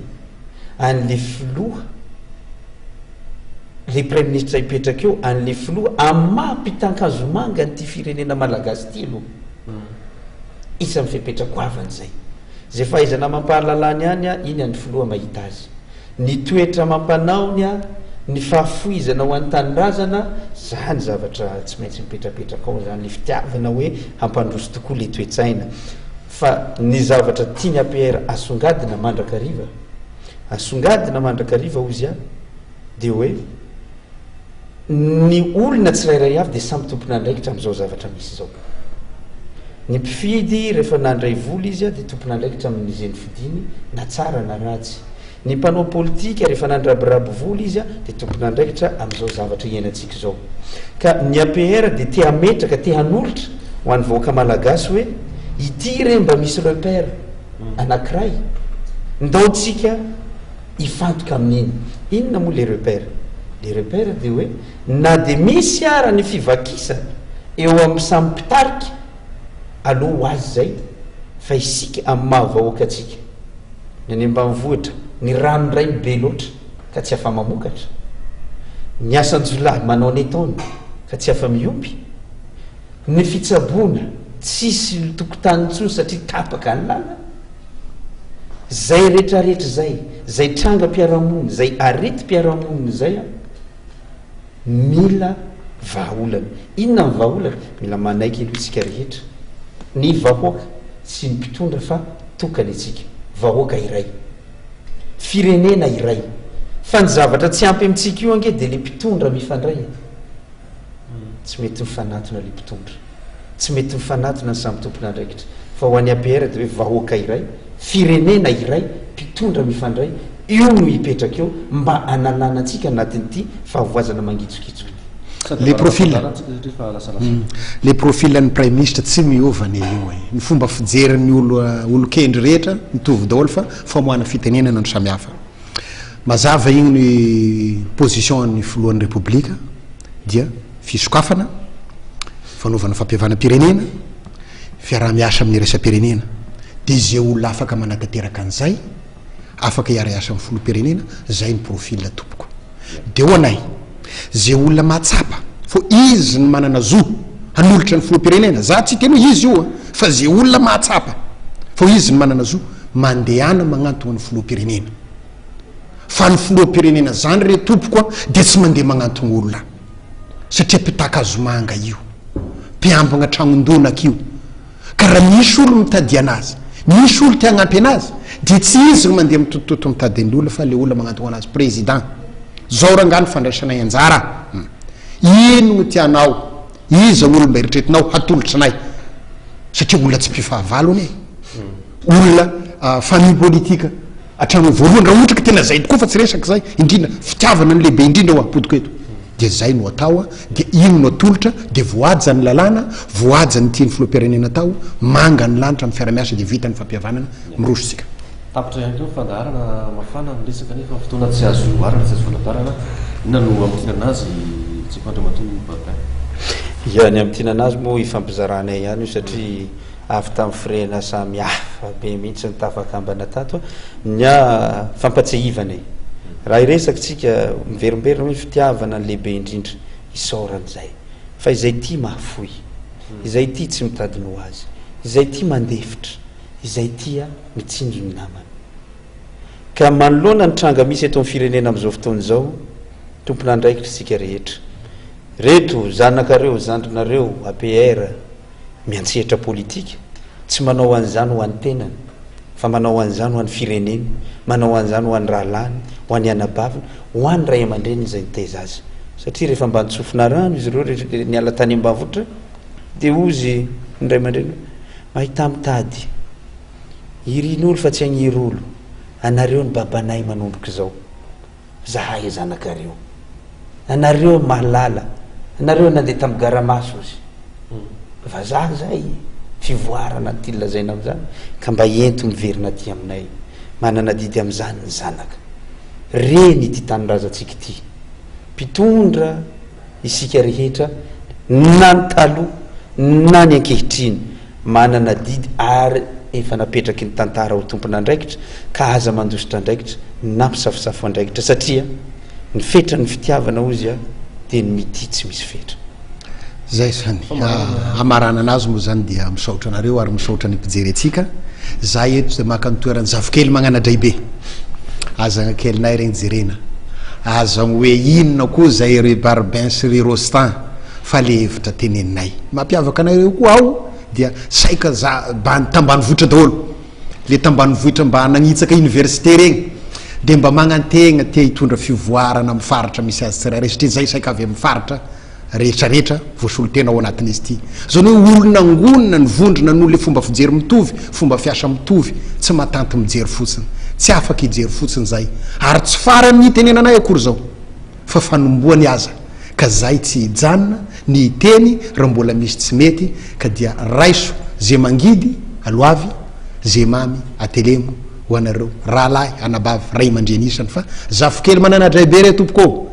an'ilay filoha, ilay praiminisitra hipetraka eo, an'ilay filoha amin'ny maha mpitan-kazomanga an'ity firenena malagasy ity aloha. Isan'ny fepetra goavana izay. Izay fahaizana amam-pahalalany ihany iny an'ny filoha mahita azy. Ny toetra amam-panaony, ny fahafoizana ho an'ny tanindrazana, zany zavatra tsy maintsy mipetrapetraka ao zany, le fitiavana hoe hampandroso tokoa le toe-tsaina. Fa ny zavatra tian'ny APR asongadina mandrakariva, asongadina mandrakariva hozy aho, dia hoe ny olona tsirairay avy dia samy tompon'andraikitra amin'izao zavatra misy izao. Ny mpifidy rehefa nandray vola izy dia tompon'andraikitra amin'izay nofidiny na tsara na ratsy. Ny mpanao politika rehefa nandrabiraby vola izy dia tompon'andraikitra amin'izao zavatra iainantsika izao. Ka ny APR dia te hametraka, te hanolotra ho an'ny vahoaka malagasy hoe ity re mba misy repère anankiray, ndao tsika hifantoka amin'iny. Inona moa le repère? Le repère dia hoe na dia misy ara ny fivakisana eo amin'ny samy mpitarika, aleo ho azy izay fa isika amin'ny maha vahoaka antsika, ny any ambanivohitra, ny rano indray no be loatra ka tsy afa-mamokatra, ny asan-jiolahy manao ny ataony ka tsy afa-miompy, ny fitsaboana tsisy tokotany intsony satria tapaka ny lalana. Zay retraretra zay, zay trangam-piarahamonina, zay aretim-piarahamonina zay an, mila. Vahaolana. Inona ny vahaolana? Mila manaiky aloha isika rehetra, ny vahoaka sy ny mpitondra fa tokana isika. Vahoaka iray. Firenena iray. Fa ny zavatra tsy ampy amintsika io ange dia le mpitondra mifandray e. Tsy mety mifanatona le mpitondra. Tsy mety mifanatona ny samy tompon'andraikitra. Fa ho an'ny APR dia hoe vahoaka iray, firenena iray, mpitondra mifandray, io no hipetraka eo mba hanalana antsika anatin'ity fahavoazana mangitsokitsoka ity. Sady Le profil. ampahafantara antsika satria fa lasalasa. Le profil ny praiminisitra tsy miova anie io e. Ny fomba fijerin'ny olo olon-kendry rehetra mitovy daholo fa famoahana fitenenana no samihafa. Mazava igny ny position ny filohan'ny repoblika dia fisokafana, fanaovana fampihavanam-pirenena, fiaraha-miasa amin'ny iraisam-pirenena. Dia izay olona afaka manatanteraka an'izay, afaka hiara-hiasa amin'ny filoham-pirenena, zay ny profil tompoko. Dia ho anay, izay olona mahatsapa fa izy no manana zo hanolotra ny filoham-pirenena, za tsy hiteny hoe izy io an, fa izay olona mahatsapa fa izy no manana zo, mandehana magnantogna ny filoham-pirenena. Fa ny filoham-pirenena zany re tompoko an, dia tsy mandeha magnantogna olona, satria mpitaka hazomanga io, mpiambigna tragnon-donaka io. Ka raha misy olo mitady anazy, misy olo te hagnampy anazy, dia tsy izy no mandeha mitotototo mitady an'le olona fa le olona magnantogno anazy, président, zao rangah ny fandraisanay anjara, ino no tianao, iza olo mba eritreretinao hatolotrinay, satria olona tsy mpifahavalo anie, olona famille politique hatramin'ny voalohany, raha ohatra ka tena zay tokoa fa tsy resaka zay, indrindra fitiavana no lehibe indrindra ho ampodiko eto. Dia zay no atao a, dia iny no atolotra, dia voahaja ny lalàna, voahaja ny tian'ny filoham-pirenena atao, manga ny lanitra amin'ny fiara-miasa dia vita ny fampihavanana, miroso isika. Tapitra ihany koa ny fandaharana, mafana ny resaka nefa fotoana tsy azo oharana, tsy azo valabarana. Inona no hamintinana azy Tsepo Andriamatoa Babin? Ya, ny hamintinana azy moa ifampizaranay ihany io satria avy tamin'ny firehana samy hafa be mihitsy ny tafakambana tato. Ny ahy fampatsiahivana e! Raha hiresaka tsika, miverimberina hoe fitiavana ny lehibe indrindra, isaorana izay. Fa izay tia mahafoy, izay tia tsy mitady ny ho azy, izay tia mandefitra, izay tia mitsinjo ny namany. Ka manoloana ny tranga misy eto amin'ny firenena amin'izao fotoana izao, tompon'andraikitra isika rehetra. Reto zanakareo, zandrinareo, APR, miantsehatra politika, tsy manao an'izany ho an'ny tenany, fa manao an'izany ho an'ny fireneny, manao an'izany ho an'ny rahalahiny, ho an'ny anabaviny, ho an'ny ray aman-dreniny izay nitaiza azy. Satria rehefa mba nitsofina rano izy ireo rehefa niala tany ambanivohitra, dia hozy ny ray aman-dreny hoe, mahità mitady, irin'olo fa tsy agnir'olo, anareo ny babanay manomboka izao. Zahay zanakareo. Anareo mahalala. Anareo nandeha tam garamaso ozy. Vazaha zay. Fivoarana ny tiany lazaina amizany. Ka mba ento miverina aty aminay. Manana adidy amizany ny zanaka. Reny ity tanindrazantsika ity. Mpitondra isika rehetra na ny taloha na ny ankehitriny. Manana adidy ary efa napetraky ny tantara ho tompon'andraikitra ka aza mandositra andraikitra na misafosafo andraikitra satria ny fetran'ny fitiavana hozy a dia ny mitia tsy misy fetra. Zay zany. Hamaranana azy moa zany dia misaotra anareo ary misaotra ny mpijery antsika. Za eto dia maka ny toeran'ny zafikely magnanadraibe. Aza kelinay regny jerena. Aza hoe inona koa zay ry Barbin sy ry Rostand. fa le hevitra teneninay. Mampiavaka anareo koa aho dia saika za bandy tambanivohitra daholo. Le tambanivohitra mba nagnitsaka université regny dia mba magnantegna te hitondra fivoarana amin'ny faritra misy azy tsirairay satria zay saika avy amin'ny faritra rehetrarehetra voasolo tena ao anatin'izy ity. Zany hoe olona angonina ny vondrona noho le fomba fijery mitovy, fomba fiasa mitovy, tsy matanty mijery fotsiny. Tsy afaka hijery fotsiny zay. Ary tsy farany hitenenanay akory zao. fa fanombohany aza ka zay tsy hijanona ny hiteny raha mbola misy tsy mety ka dia raiso ze mangidy aloavy ze mamy atelemo ho anareo rahalahy anabavy ray aman-dreny isany fa zafikely manana-draibe re tompoko ô!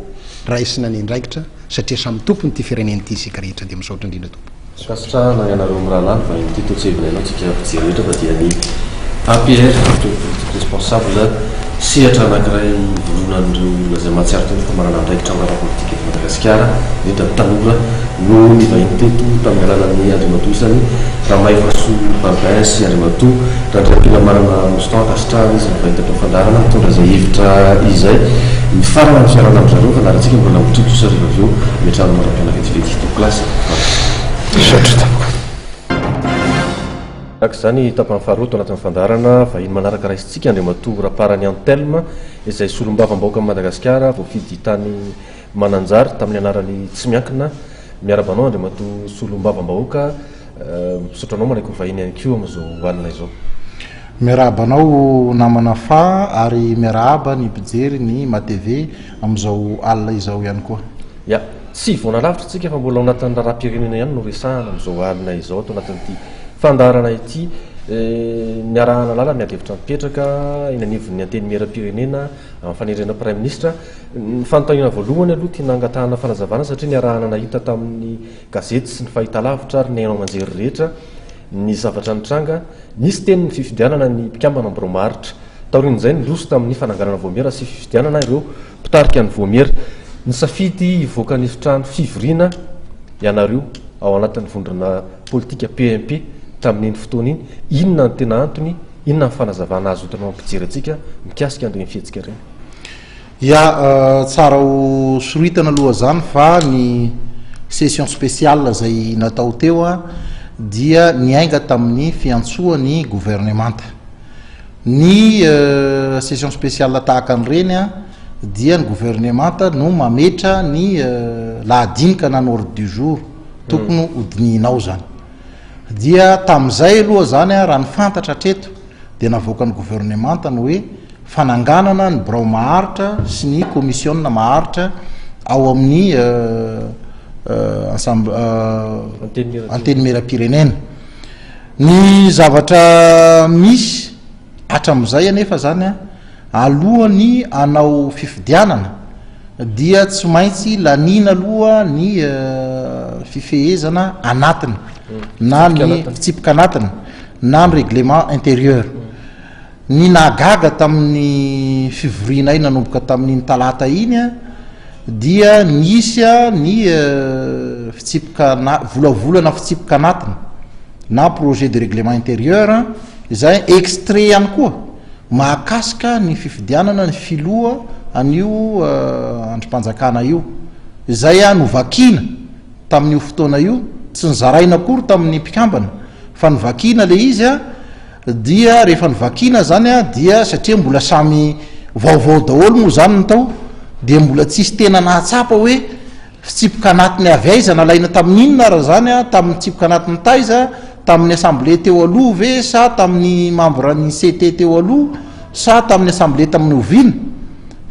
Raisina ny andraikitra satria samy tompony ity firenena ity isika rehetra dia misaotra indrindra tompoko. Ankasitrahana ianareo mirahalahy ny vahiny ity toa tsy hevinay antsika mpijery rehetra fa dia ny APR, Acteur Politique Responsable, sehatra anankiray ivondronan'ireo olona izay mahatsiaro tena fa manana andraikitra amin'ny ara-politika eto Madagasikara, indrindra ny tanora. no nivahiny teto tamin'ny alalan'ny Andriamatoa isany Ramaivasoa Babin sy Andriamatoa Randriampilamanana Rostand. Ankasitrahana izy nivahiny teto amin'ny fandaharana nitondra izay hevitra izay. Mifarana ny fiarahana amin-dry zareo ny fandaharantsika mbola mitohy kosa rehefa avy eo miantrano mandra-pihaona vetivety tompokolahy sy tompokovavy. Misaotra tompoko. Araka izany, tapany faharoa ato anatin'ny fandaharana vahiny manaraka raisintsika Andriamatoa Raparany Anthelme izay solombavambahoakan'i Madagasikara voafidy tany Mananjary tamin'ny anarany tsy miankina. Miarahaba anao Andriamatoa Solombavambahoaka. Misaotra anao manaiky ho vahiny ihany koa amin'izao alina izao. Miarahaba anao namana Fa ary miarahaba ny mpijery ny MaTv amin'izao alina izao ihany koa. Ya, tsy hivoana lavitra isika fa mbola ao anatin'ny raharaham-pirenena ihany no resahana amin'izao alina izao ato anatin'ity fandaharana ity. Niarahana lala ny ady hevitra mipetraka eny anivon'ny Antenimierampirenena amin'ny fanendrena Praiminisitra. Ny fanontaniana voalohany aloha tiana angatahana fanazavana satria niarahana nahita tamin'ny gazety sy ny fahitalavitra ary ny haino aman-jery rehetra ny zavatra nitranga. Nisy teny ny fifidianana ny mpikambana amin'ny birao maharitra. Taorian'izay niroso tamin'ny fananganana vaomiera sy fifidianana ireo mpitarika ny vaomiera. Nisafidy hivoaka ny efitrano fivoriana ianareo ao anatin'ny vondrona politika PMP tamin'iny fotoana iny. Inona no tena antony? Inona ny fanazavana azo entinao hampijery antsika mikasika an'ireny fihetsika ireny? Ya, tsara ho soritana aloha zany fa ny session spéciale zay natao teo dia niainga tamin'ny fiantsoan'ny governemanta. Ny session spéciale tahaka an'ireny dia ny governemanta no mametra ny lahadinika na ny ordre du jour tokony hodinihinao zany. Dia tamin'izay aloha zany raha ny fantatra hatreto dia navoakan'ny governemanta ny hoe fananganana ny birao maharitra sy ny komisiona maharitra ao amin'ny Antenimierampirenena. Ny zavatra misy hatramin'izay anefa zany alohan'ny hanao fifidianana dia tsy maintsy laniana aloha ny fifehezana anatiny na ny fitsipika anatiny na ny règlement intérieur. Ny nahagaga tamin'ny fivorianay nanomboka tamin'iny talata iny dia nisy ny fitsipika volavolana fitsipika anatiny na projet de règlement intérieur izay extrait ihany koa mahakasika ny fifidianana ny filoha an'io andrim-panjakana io izay novakiana tamin'io fotoana io, tsy nozaraina akory tamin'ny mpikambana fa novakiana ilay izy. Dia rehefa novakiana zany a, dia satria mbola samy vaovao daholo moa zany ny tao, dia mbola tsisy tena nahatsapa hoe fitsipika anatiny avy aiza, nalaina tamin'ny inona ary zany a, tamin'ny fitsipika anatiny taiza, tamin'ny assemblée teo aloha ve sa tamin'ny membre ny CT teo aloha sa tamin'ny assemblée tamin'ny oviana?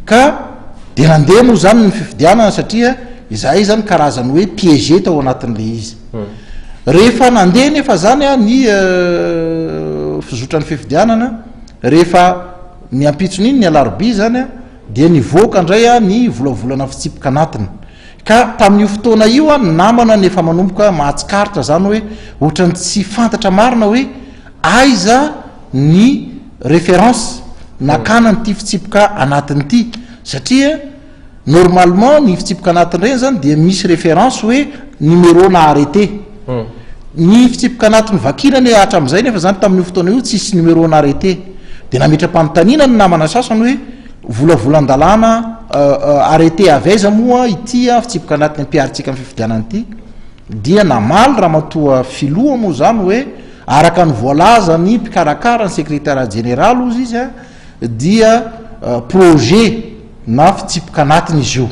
Ka dia nandeha moa zany ny fifidianana satria izahay zany karazany hoe piégé tao anatin'ilay izy. Rehefa nandeha nefa zany ny fizotran'ny fifidianana, rehefa ny ampitson'iny, ny alarobia zany, dia nivoaka indray ny volavolana fitsipika anatiny. Ka tamin'io fotoana io ny namana no efa manomboka mahatsikaritra zany hoe ohatran'ny tsy fantatra marina hoe aiza ny référence nakana an'ity fitsipika anatiny ity satria Normalement ny fitsipika anatiny ireny zany dia misy référence hoe numéro na arrêté. Ny fitsipika anatiny vakiana anie hatramin'izay nefa zany tamin'io fotoana io tsisy numéro na arrêté. Dia nametra-panontaniana ny namana sasany hoe volavolan-dalàna arrêté avy aiza moa ity fitsipika anatiny ampiharintsika amin'ny fifidianana ity. Dia namaly ramatoa filoha moa zany hoe araka ny voalazan'ny mpikarakara ny sekretariat jeneraly hozy izy dia projet na fitsipika anatiny izy io.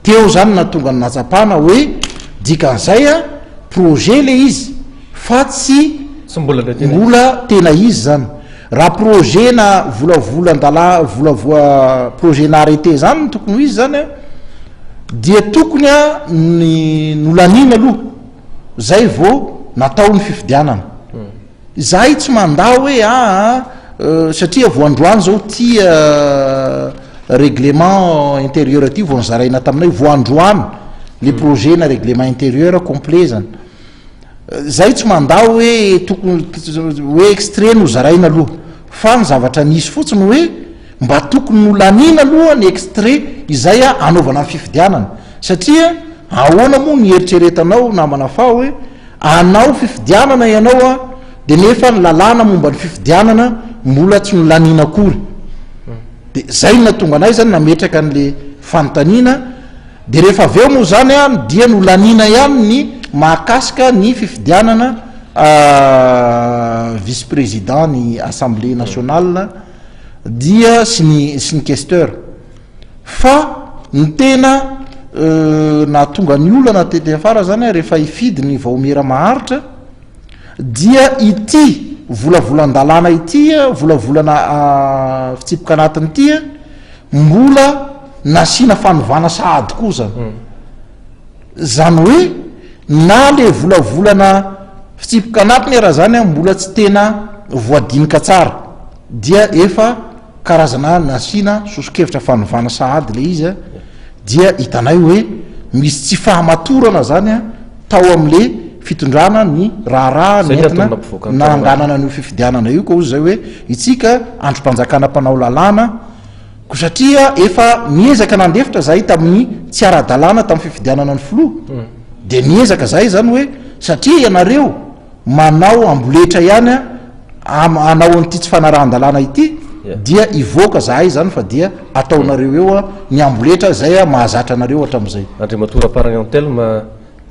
Teo zany nahatonga ny nahatsapana hoe dikan'izay a projet le izy fa tsy Tsy mbola le tena izy. mbola tena izy zany. Raha projet na volavolan-dalà- volavoa projet na arrêté zany no tokony ho izy zany a dia tokony a ny nolaniana aloha zay vao natao ny fifidianana. Izahay tsy mandà hoe aa satria vao androany zao ity règlement intérieur ity vao nozaraina taminay, vao androany le projet na règlement intérieur complet zany. Zahay tsy mandà hoe tokony hoe extrait no zaraina aloha fa ny zavatra nisy fotsiny hoe mba tokony nolaniana aloha ny extrait izay anaovana ny fifidianana satria. Ahoana moa ny hieritreretanao namana fa hoe hanao fifidianana ianao an, dia nefa ny lalàna momba ny fifidianana mbola tsy nolaniana akory. Dia zay no nahatonga anay zany nametraka an'le fanontaniana, dia rehefa avy eo moa zany an dia nolaniana ihany ny mahakasika ny fifidianana vice président ny assemblée nationale dia sy ny sy ny questeur. Fa ny tena nahatonga ny olana tety afara zany rehefa hifidy ny vaomiera maharitra dia ity volavolan-dalàna ity, volavolana fitsipika anatiny ity mbola nasiana fanovana sahady koa zany. Zany hoe na le volavolana fitsipika anatiny ara zany mbola tsy tena voadinika tsara dia efa karazana nasiana soso-kevitra fanovana sahady ilay izy dia hitanay hoe misy tsy fahamatorana zany tao amin'le fitondrana ny raharaha nentina nananganana an'io fifidianana io ka hozy zay hoe itsika andrim-panjakana mpanao lalàna ko satria efa niezaka nandefitra zahay tamin'ny tsy ara-dalàna tamin'ny fifidianana ny filoha hmm. dia niezaka zahay zany hoe satria ianareo manao amboletra ihany am hanao an'ity tsy fanarahan-dalàna ity dia hivoaka zahay zany fa dia ataonareo eo a ny amboletra zay a mahazatra anareo hatramin'izay. Andriamatoa Raparany Anthelme,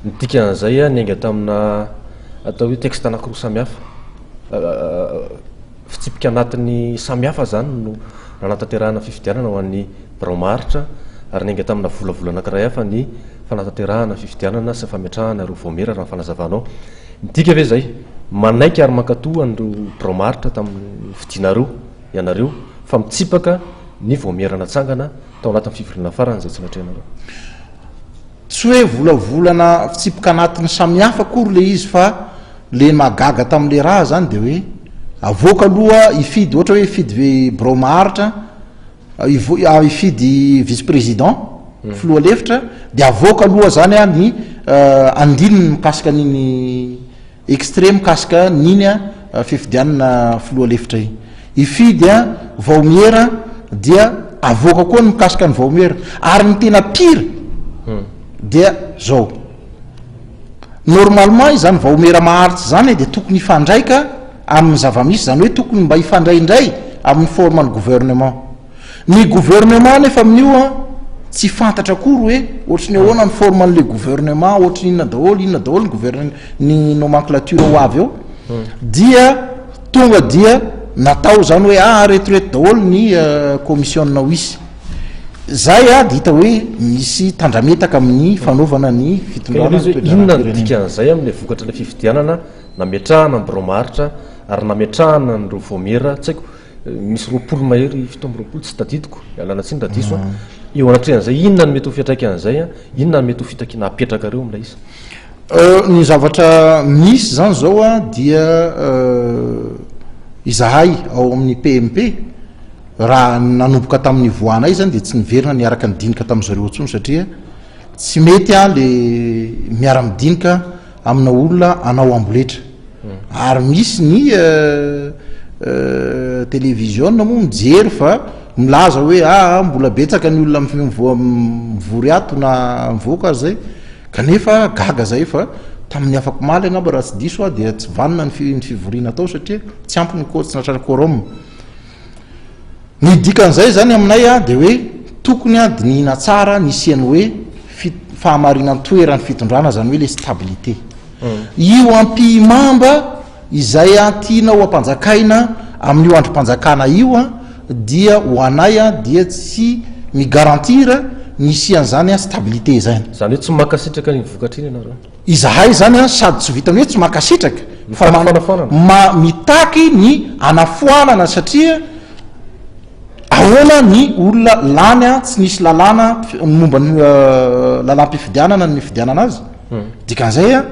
ny dikan'izay niainga tamina atao hoe texte anankiroa samihafa, fitsipika anatiny samihafa izany no nanatanterahana fifidianana ho an'ny birao maharitra ary niainga tamina volavola anankiray hafa ny fanatanterahana fifidianana sy ny fametrahana ireo vaomiera raha ny fanazavanao. Midika ve izay, manaiky ary mankatò an'ireo birao maharitra tamin'ny nofidinareo ianareo fa mitsipaka ny vaomiera natsangana tao anatin'ny fivoriana farany izay tsy natrehinareo? Tsy hoe volavolana fitsipika anatiny samihafa akory ilay izy fa le mahagaga tamin'le raha zany de hoe avoaka aloha hifidy ohatra hoe hifidy birao maharitra, hifidy vice président, filoha lefitra, dia avoaka aloha zany a ny andininy mikasika an'iny extrait mikasika an'iny a fifidianana filoha lefitra iny. Hifidy a vaomiera dia avoaka koa ny mikasika ny vaomiera. Ary ny tena pire dia zao, normalement izany vaomiera maharitra izany dia tokony hifandraika amin'ny zava-misy, izany hoe tokony mba hifandraindray amin'ny forme ny gouvernement. Ny gouvernement anefa amin'io an, tsy fantatra akory hoe ohatry ny ahoana ny forme an'ilay gouvernement, ohatry ny inona daholo, inona daholo ny gouverne, ny nomenclature ho avy eo, dia tonga dia natao izany hoe ah reto reto daholo ny commission ho hisy. Zay an, dia hita hoe misy tandrametaka amin'ny fanaovana ny fitondrana ny toe-draharaha-pirenena. Inona no dikan'izay amin'ilay vokatr'ilay fifidianana nametrahana ny birao maharitra ary nametrahana an'ireo vaomiera, tsy haiko, misy 20 mahery 27 tsy tadidiko, ialana tsiny raha diso an, eo anatrehan'izay inona no mety ho fiantraikan'izay an, inona no mety ho fitakiana apetrakareo amin'ilay izy? Ny zavatra misy izany izao an dia izahay ao amin'ny PMP raha nanomboka tamin'ny nivoahanay izany dia tsy niverina niaraka nidinika tamin'ny zareo intsony satria tsy mety an le miara-midinika amina olona hanao amboletra ary misy ny televiziona moa mijery fa milaza hoe aa ah, mbola betsaka ny olona mivory ato na mivoaka aza zay kanefa gaga zay fa tamin'ny afako maly angamba raha tsy diso aho dia tsy vanona ny fivoriana atao satria tsy ampy ny tsy natratra quorum Ny dikan'izay izany aminay dia hoe tokony dinihina tsara ny hisian'ny hoe fahamarinan-toeran'ny fitondrana, izany hoe le stabilité. Io ampihimamba izay tiana ho ampanjakaina amin'io andrim-panjakana io dia ho anay dia tsy mi-garantir ny hisian'izany stabilité izany. Izany hoe tsy mankasitraka an'iny vokatra iny ianareo? Izahay izany an, sady tsy vitan'ny hoe tsy mankasitraka fa ma mitaky ny anafoanana satria ahoana ny olona lany an, tsy nisy lalàna momba ny lalàm-pifidianana ny nifidianana azy. Dikan'izay an,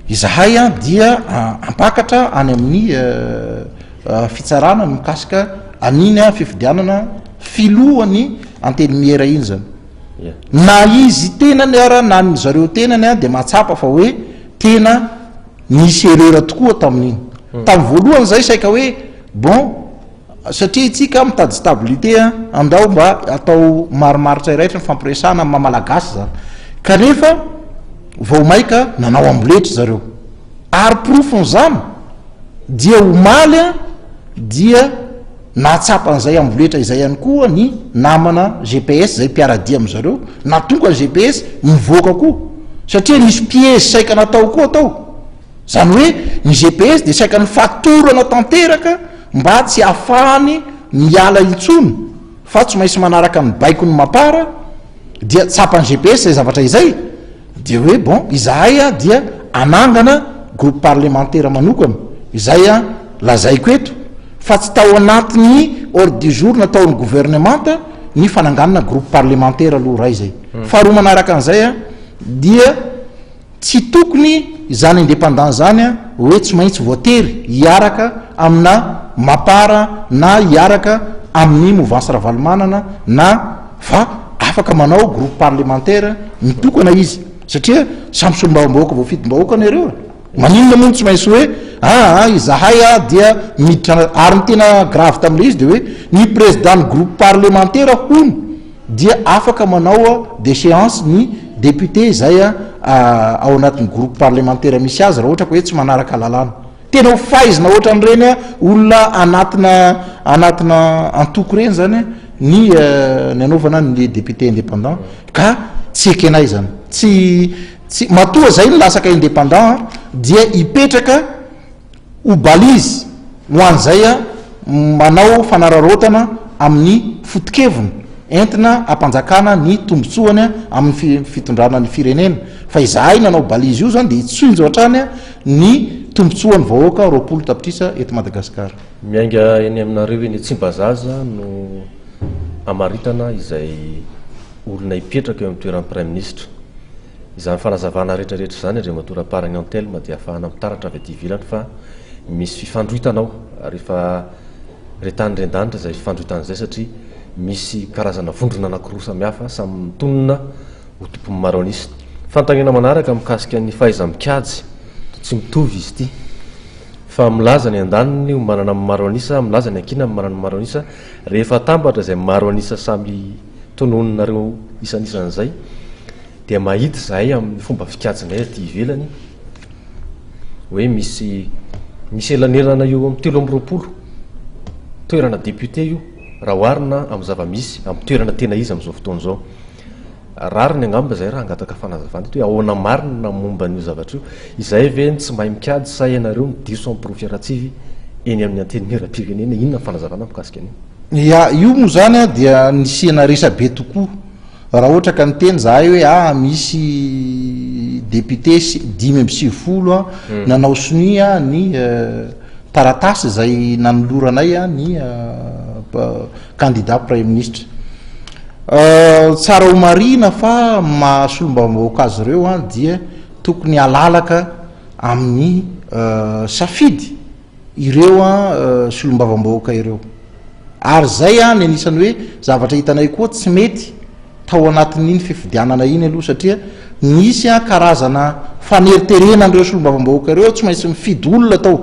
izahay an dia hampakatra any amin'ny fitsarana ny mikasika an'iny an fifidianana filohan'ny antenimiera iny izany. Na izy tenany ara na ny zareo tenany dia mahatsapa fa hoe tena nisy erreur tokoa tamin'iny. Hmm. Tamin'ny voalohany zay saika hoe bon satria itsika mitady stabilité andao mba atao marimaritra iraitra ny fampiresahana amin'ny maha malagasy zany. Kanefa vao maika nanao amboletra zareo. Ary porofon'izany dia omaly dia nahatsapa an'izay amboletra izay ihany koa ny namana gps izay mpiara-dia amin-dry zareo, nahatonga ny gps nivoaka koa satria nisy piège saika natao koa tao. Izany hoe ny gps dia saika nifatorana tanteraka mba tsy hahafahany miala intsony fa tsy maintsy manaraka ny baikon'ny mapar dia tsapan'ny gps izay zavatra izay dia hoe bon izahay a dia anangana groupe parlementaire manokana izay a lazaiko eto fa tsy tao anatin'ny ordre du jour nataon'ny gouvernemanta ny fananganana groupe parlementaire aloha ray izay. Faharoa manaraka an'izay a dia Tsy tokony izany indépendant izany hoe tsy maintsy voatery hiaraka amina mapar na hiaraka amin'ny mouvance Ravalomanana na fa afaka manao groupe parlementaire mitokana izy satria samy solombavambahoaka voafidim-bahoaka anie ireo e! Maninona moa no tsy maintsy hoe aa izahay a dia miditra ary ny tena grave tamin'ilay izy dia hoe ny président ny groupe parlementaire hono dia afaka manao déchéance ny député izay ao anatin'ny groupe parlementaire misy azy raha ohatra ka hoe tsy manaraka lalàna. Tena ho faizina ohatran'ireny olona anatina anatina antoko ireny zany ny ny anaovana ny député indépendant ka tsy ekenay izany. Tsy tsy matoa zay ny lasaka indépendant dia hipetraka Ho balise ho an'izay manao fanararaotana amin'ny foto-keviny entina hampanjakana ny tombontsoany amin'ny fitondrana ny firenena. Fa izahay nanao balise io izany dia hitsinjo hatrany ny tombontsoan'ny vahoaka 20 tapitrisa eto Madagasikara. Miainga eny aminareo eny Tsimbazaza no hamaritana izay olona hipetraka eo amin'ny toeran'ny Praiminisitra. Izany fanazavana rehetra rehetra izany Andriamatoa Raparagny Anthelme dia ahafahana mitaratra avy aty ivelany fa misy fifandroitana ao ary efa re tany ren-danitra izay fifandroitana izay satria misy karazana vondrona anankiroa samihafa samy mitonona ho tompon'ny maro an'isa. Fanontaniana manaraka mikasika ny fahaiza-mikajy, toa tsy mitovy izy ity fa milaza ny andaniny ho manana ny maro an'isa, milaza ny ankilany manana ny maro an'isa, rehefa atambatra izay maro an'isa samy tononinareo isan'isany izay dia mahita izahay amin'ny fomba fikajinay aty ivelany hoe misy misy elanelana eo amin'ny 23 toerana député io raha oharina amin'ny zava-misy amin'ny toerana tena izy amin'izao fotoana izao. Rariny angamba izay raha hangataka fanazavana eto hoe ahoana marina momba an'io zavatra io. Izahay ve no tsy mahay mikajy sa ianareo no diso amin'ny porofo ara-tsivy eny amin'ny antenimierampirenena? Inona ny fanazavana mikasika an'io? Ya, io moa izany dia nisiana resabe tokoa. Raha ohatra ka niteny zahay hoe ah misy député 95 nanao sonia ny taratasy izay nanoloranay ny candidat praiminisitra. Tsara ho marihina fa maha solombavambahoaka azy ireo dia tokony halalaka amin'ny safidy ireo solombavambahoaka ireo. Ary izay ny anisan'ny hoe zavatra hitanay koa tsy mety tao anatin'iny fifidianana iny aloha satria nisy karazana faneriterena an'ireo solombavambahoaka ireo tsy maintsy mifidy olona tao.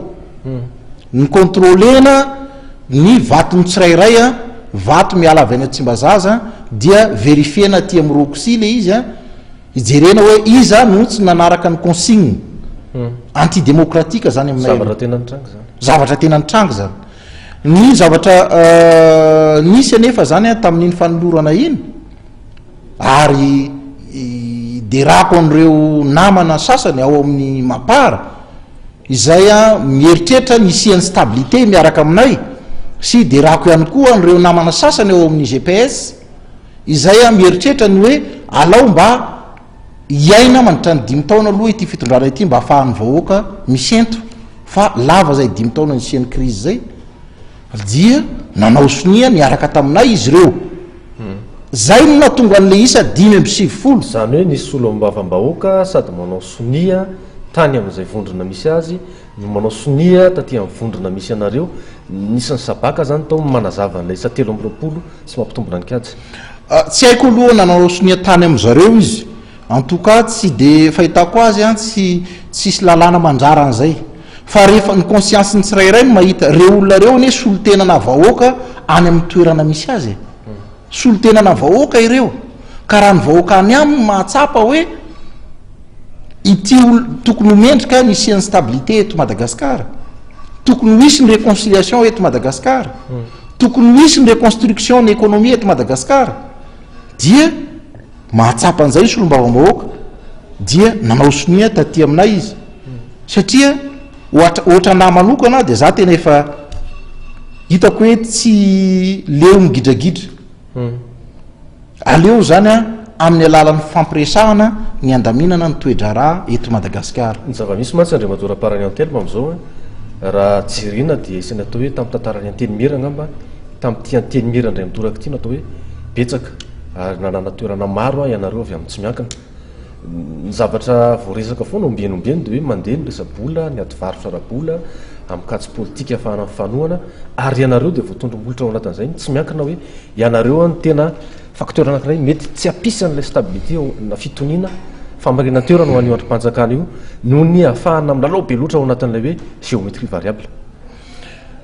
Ni-contrôler-na ny vaton'ny tsirairay, vato miala avy any Tsimbazaza dia verifier-na aty amin'ny Roxy ilay izy, hijerena hoe iza no tsy nanaraka ny consigne. Anti-démocratique zany aminay aloha. Zavatra tena nitranga izany. Zavatra tena nitranga izany. Ny zavatra nisy anefa zany tamin'iny fanolorana iny ary derako an'ireo namana sasany ao amin'ny Mapar izay mieritreritra ny hisian'ny stabilité miaraka aminay sy derako ihany koa an'ireo namana sasany ao amin'ny GPS izay mieritreritra ny hoe alao mba Hiaina mandritra ny dimy taona aloha ity fitondrana ity mba ahafahan'ny vahoaka misento fa lava izay dimy taona nisian'ny crise izay dia nanao sonia niaraka taminay izy ireo. Zay no nahatonga an'le isa 95. Izany hoe nisy solombavambahoaka sady manao sonia tany amin'izay vondrona misy azy no manao sonia taty amin'ny vondrona misy anareo, nisy nisabaka zany tao manazava an'ilay isa 23 sy mampitombina ny kajy. Tsy haiko aloha nanao sonia tany amin zareo izy, en tout cas tsy de fahitako azy an tsy tsisy lalàna mandrara an'izay fa rehefa ny conscience ny tsirairay no mahita, reo olona reo anie solontenana vahoaka any amin'ny toerana misy azy e, solontenana vahoaka ireo. Ka raha ny vahoaka any aminy mahatsapa hoe ity ol tokony ho mendrika ny hisian'ny stabilité eto Madagasikara, tokony ho hisy ny réconciliation eto Madagasikara, tokony ho hisy ny reconstruction ny économie eto Madagasikara, dia mahatsapa an'izay ny solombavambahoaka, dia nanao sonia taty aminay izy. Satria ohatra ohatranà manokana dia za tena efa hitako hoe tsy leo migidragidra. Aleo izany amin'ny alalan'ny fifampiresahana ny handaminana ny toe-draharaha eto Madagasikara. Ny zava-misy mantsy Andriamatoa Raparany Anthelme amin'izao raha jerena dia isan'ny atao hoe tamin'ny tantaran'ny Antenimiera angamba tamin'ity Antenimiera indray mitoraka ity no atao hoe betsaka ary nanana toerana maro ianareo avy amin'ny tsy miankina. Ny zavatra voaresaka foana ombieny ombieny dia hoe mandeha ny resa-bola, ny ady varotra ara-bola, amin'ny kajy politika ahafahana mifanohana ary ianareo dia voatondro-molotra ao anatin'izay ny tsy miankina hoe ianareo no tena facteur anankiray mety tsy hampisy an'ilay stabilité ao na fitoniana, fahamarinan-toerana ho an'io andrim-panjakana io noho ny ahafahana milalao be loatra ao anatin'ilay hoe géométrie variable.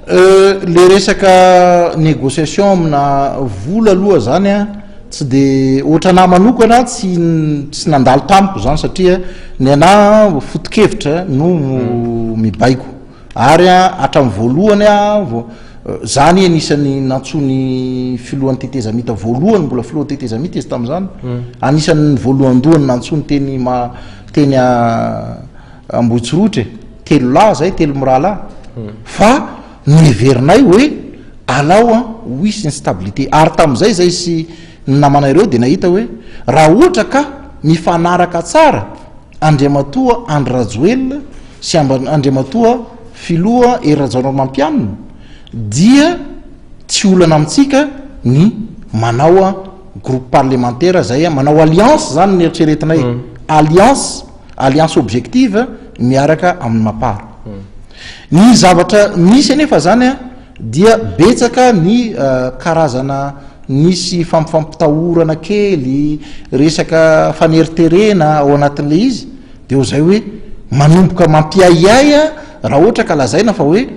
Le resaka négociation amina vola aloha zany a, tsy de ohatranà manokana tsy tsy nandalo tamiko zany satria ny anà foto-kevitra no mibaiko ary a hatramin'ny voalohany a vao za anie anisan'ny nantsoin'ny filohan'ny tetezamita voalohany, mbola filohan'ny tetezamita izy tamin'izany, anisan'ny voalohandohany nantsoiny teny ma- teny Ambohitsorohitra e, telo lahy zay, telo mirahalahy, fa noheverinay hoe alao an ho hisy ny stabilité, ary tamin'izay zay sy ny namana ireo dia nahita hoe raha ohatra ka mifanaraka tsara Andriamatoa Andry Rajoelina sy Andriamatoa Filoha Hery Rajaonarimampianina dia tsy olana amintsika ny manao groupe parlementaire zay, manao alliance zany ny eritreretinay, alliance. Alliance objective miaraka amin'ny Mapar. Ny zavatra misy anefa zany dia betsaka ny karazana nisy fampifampitahorana kely, resaka faneriterena ao anatin'ilay izy, dia ho zay hoe manomboka mampiahiahy raha ohatra ka lazaina fa hoe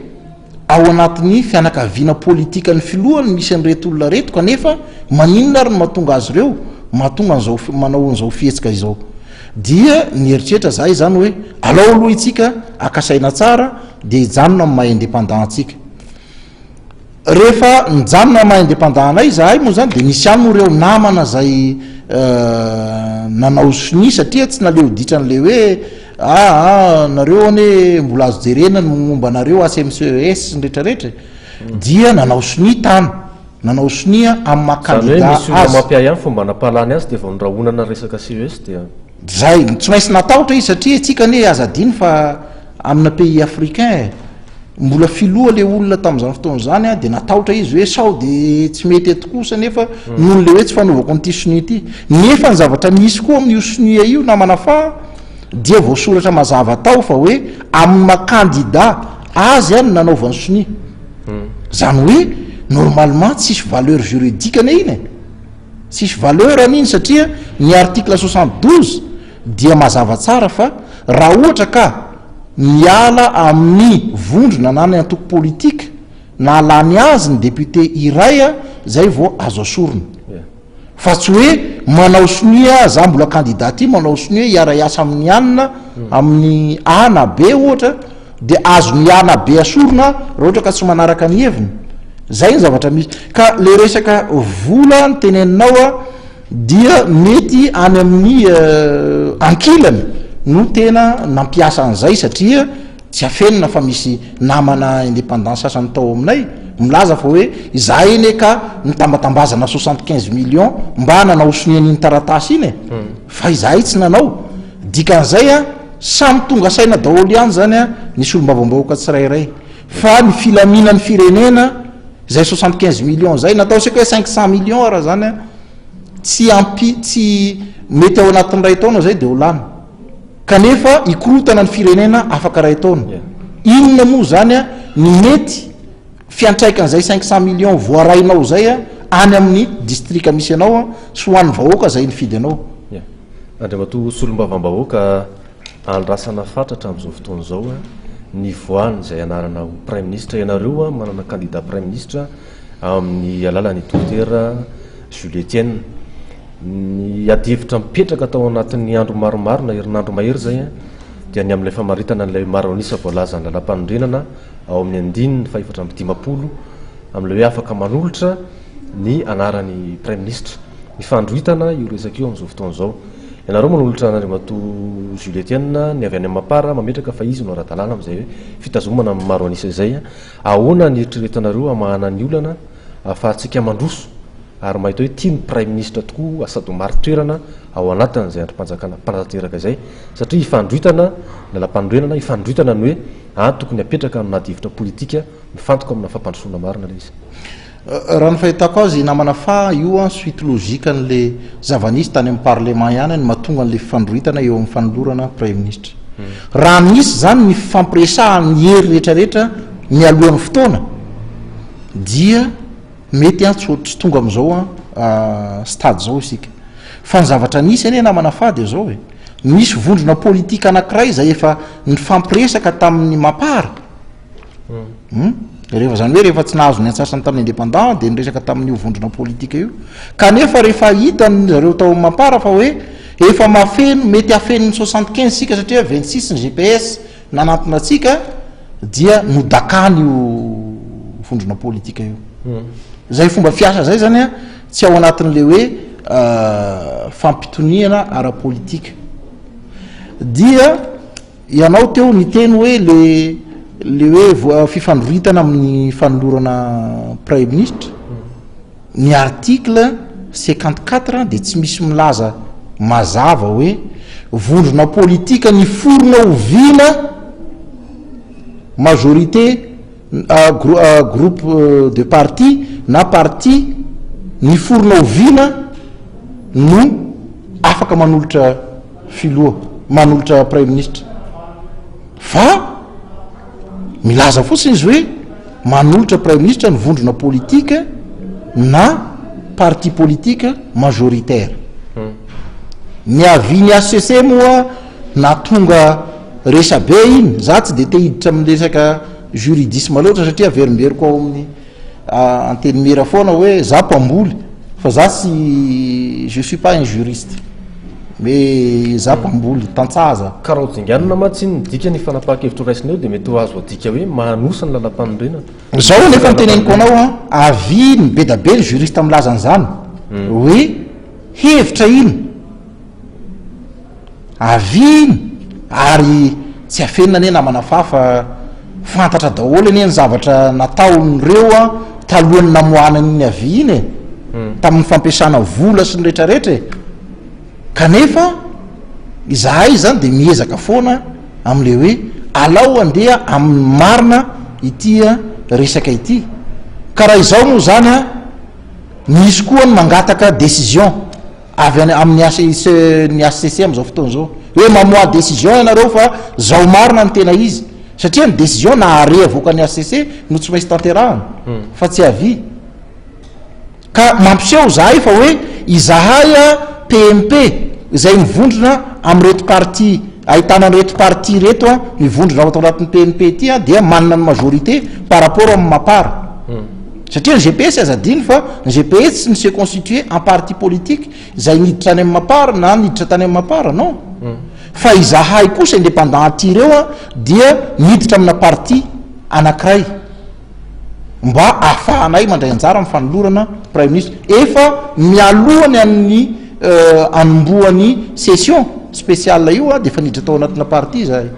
ao anatin'ny fianakaviana politikan'ny filoha no misy an'ireto olona ireto kanefa maninona ary no mahatonga azy ireo mahatonga an'izao manao an'izao fihetsika izao. Dia nieritreritra zahay izany hoe alao aloha itsika haka saina tsara dia hijanona amin'ny maha indépendant antsika. Rehefa nijanona amin'ny maha indépendant anay izahay moa izany dia nisy ihany moa ireo namana izay nanao sonia satria tsy naleo ditran'ilay hoe aa nareo anie mbola azo jerena ny momba anareo HMCES sy ny rehetrarehetra e. Dia nanao sonia tany. Nanao sonia amin'ny maha Izany hoe kandida misy olona azy. mampiahy ihany fomba nampahalany azy dia vao norahonana resaka CES dia. Zay, tsy maintsy natahotra izy satria tsika anie aza adino fa amina pays africain e, mbola filoha le olona tamin'izany fotoana izany a, de natahotra izy hoe sao de tsy mety eto kosa nefa noho le hoe tsy fanaovako an'ity sonia ity, nefa ny zavatra misy koa amin'io sonia io namana fa dia voasoratra mazava tao fa hoe amin'ny maha kandida azy a no nanaovany sonia. Zany hoe normalement tsisy valeur juridique anie iny e! Tsisy valeur anie iny satria ny article 72 dia mazava tsara fa raha ohatra ka miala amin'ny vondrona na ny antoko politique nahalany azy ny député iray zay vao azo asorina. Fa tsy hoe manao sonia za mbola candidat ty manao sonia hiara hiasa amin'ny anona amin'ny A na B ohatra de azon'ny A na B asorina raha ohatra ka tsy manaraka ny heviny. Zay ny zavatra misy. Ka le resaka vola ny teneninao a dia mety any amin'ny ankilany no tena nampiasa an'izay satria Tsy afenina fa misy namana indépendant sasany tao aminay milaza fa hoe izahay anie ka nitambatambazana 75 millions mba nanao sonia an'iny taratasy iny e, fa izahay tsy nanao. Dikan'izay a, samy tonga saina daholo ihany zany a ny solombavambahoaka tsirairay fa ny filaminan'ny firenena izay 75 millions izay, natao isika hoe 500 millions ara zany a, tsy ampi- tsy mety ao anatin'ny iray taona izay de ho lany. Kanefa hikorontana ny firenena afaka iray taona. Inona moa izany ny mety fiantraikan'izay 500 millions voarainao izay any amin'ny distrika misy anao sy ho an'ny vahoaka izay nifidy anao? Andriamatoa Solombavambahoaka, andrasana fatratra amin'izao fotoana izao ny voahan'izay anarana ho Praiminisitra. Ianareo manana kandida Praiminisitra amin'ny alalan'ny Dokotera Jules Etienne. Ny adihevitra mipetraka tao anatin'ny andro maromaro na herinandro mahery izay dia ny amin'ilay famaritana an'ilay maro an'isa voalazan'ny lalàmpanorenana ao amin'ny andininy faha-54 amin'ilay hoe afaka manolotra ny anaran'ny Praiminisitra. Ifandroritana io resaka io amin'izao fotoana izao. Ianareo manolotra an'Andriamatoa Jules Etienne, ny avy any amin'ny Mapar mametraka fa izy no ara-dalàna amin'izay hoe fitazomana ny maro an'isa izay. Ahoana ny eritreretanareo hamahana ny olana ahafahantsika mandroso ary mahita hoe tian'ny Praiminisitra tokoa sady ho marin-toerana ao anatin'izay andrim-panjakana mpanatanteraka izay satria ifandroritana ny lalàmpanorenana, ifandroritana ny hoe any tokony hapetraka amina adihevitra politika mifantoka amina fampandrosoana marina ilay izy. Raha ny fahitako azy namana fa io an suite logique an'le zava-nisy tany amin'ny parlement ihany no mahatonga an'le fifandroritana eo amin'ny fanolorana praiminisitra. Raha nisy izany ny fifampiresahan'ny hery rehetra rehetra mialohan'ny fotoana dia mety an tsy tsy tonga amin'izao an stade izao isika. Fa ny zavatra nisy anie namana fa dia izao e, nisy vondrona politika anankiray izay efa nifampiresaka tamin'ny mapar, Hum. Rehefa izany hoe rehefa tsy nahazo ny antsasany tamin'ny indépendant dia niresaka tamin'io vondrona politika io. Kanefa rehefa hitany zareo tao amin'ny Mapar fa hoe efa mafeno, mety hafeno ny 75 isika satria 26 ny GPS nanantona antsika dia nodakany io vondrona politika io. Izay fomba fiasa izay zany tsy ao anatin'ilay hoe fampitoniana ara-politika. Dia Ianao teo niteny hoe le le hoe voa fifandroritana amin'ny fanolorana praiminisitra, ny article 54 dia tsy misy milaza mazava hoe vondrona politika niforona oviana majorité groupe de parti na parti niforona oviana no afaka manolotra filoha manolotra praiminisitra fa milaza fotsiny izy hoe manolotra praiminisitra ny vondrona politika na parti politique majoritaire. Ny avis ny HCC moa nahatonga resabe iny, za tsy de te hiditra amin'ny resaka juridisme loatra satria averimberiko ao amin'ny Antenimiera foana hoe za mpamboly fa za tsy je suis pas un juriste mais za mpamboly tantsaha za. Ka raha ho dinganina mantsy iny ny dikany fanapahan-kevitra ho raisina eo dia mety ho azo adika hoe manosa ny lalampanorenana. Zao anefa no teneniko anao an, avis ny be da be ny juriste milaza an'izany hoe hevitra iny. Avia iny ary tsy afenina anie namana fa fa fantatra daholo anie ny zavatra nataon'ireo an talohan'ny namoahana an'iny avia iny e tamin'ny fampiasana vola sy ny retraretra e kanefa izahay izany dia miezaka foana amin'ilay hoe alao andeha amin'ny marina ity resaka ity ka raha izao moa izany an misy koa ny mangataka décision avy any amin'ny HIC ny HCC amin'izao fotoana izao hoe mamoaha décision ianareo fa zao marina ny tena izy satria ny décision na arrêt avoakan'ny HCC no tsy maintsy tanterahana fa tsy avis ka mampiseho zahay fa hoe izahay PMP izay mivondrona amin'ireto parti ahitana an'ireto parti ireto a mivondrona ao anatin'ny PMP ity a dia manana ny majorité par rapport amin'ny mapar Satria ny gps aza adino fa ny gps tsy ni-se constituer en parti politique izay niditra any amin'ny mapar na niditra tany amin'ny mapar non. Fa izahay kosa indépendant aty ireo a dia niditra amina parti anankiray mba ahafahanay mandray anjara amin'ny fanolorana praiminisitra efa mialoha ny an'ny anombohan'ny session spéciale io a dia efa niditra tao anatina parti izahay.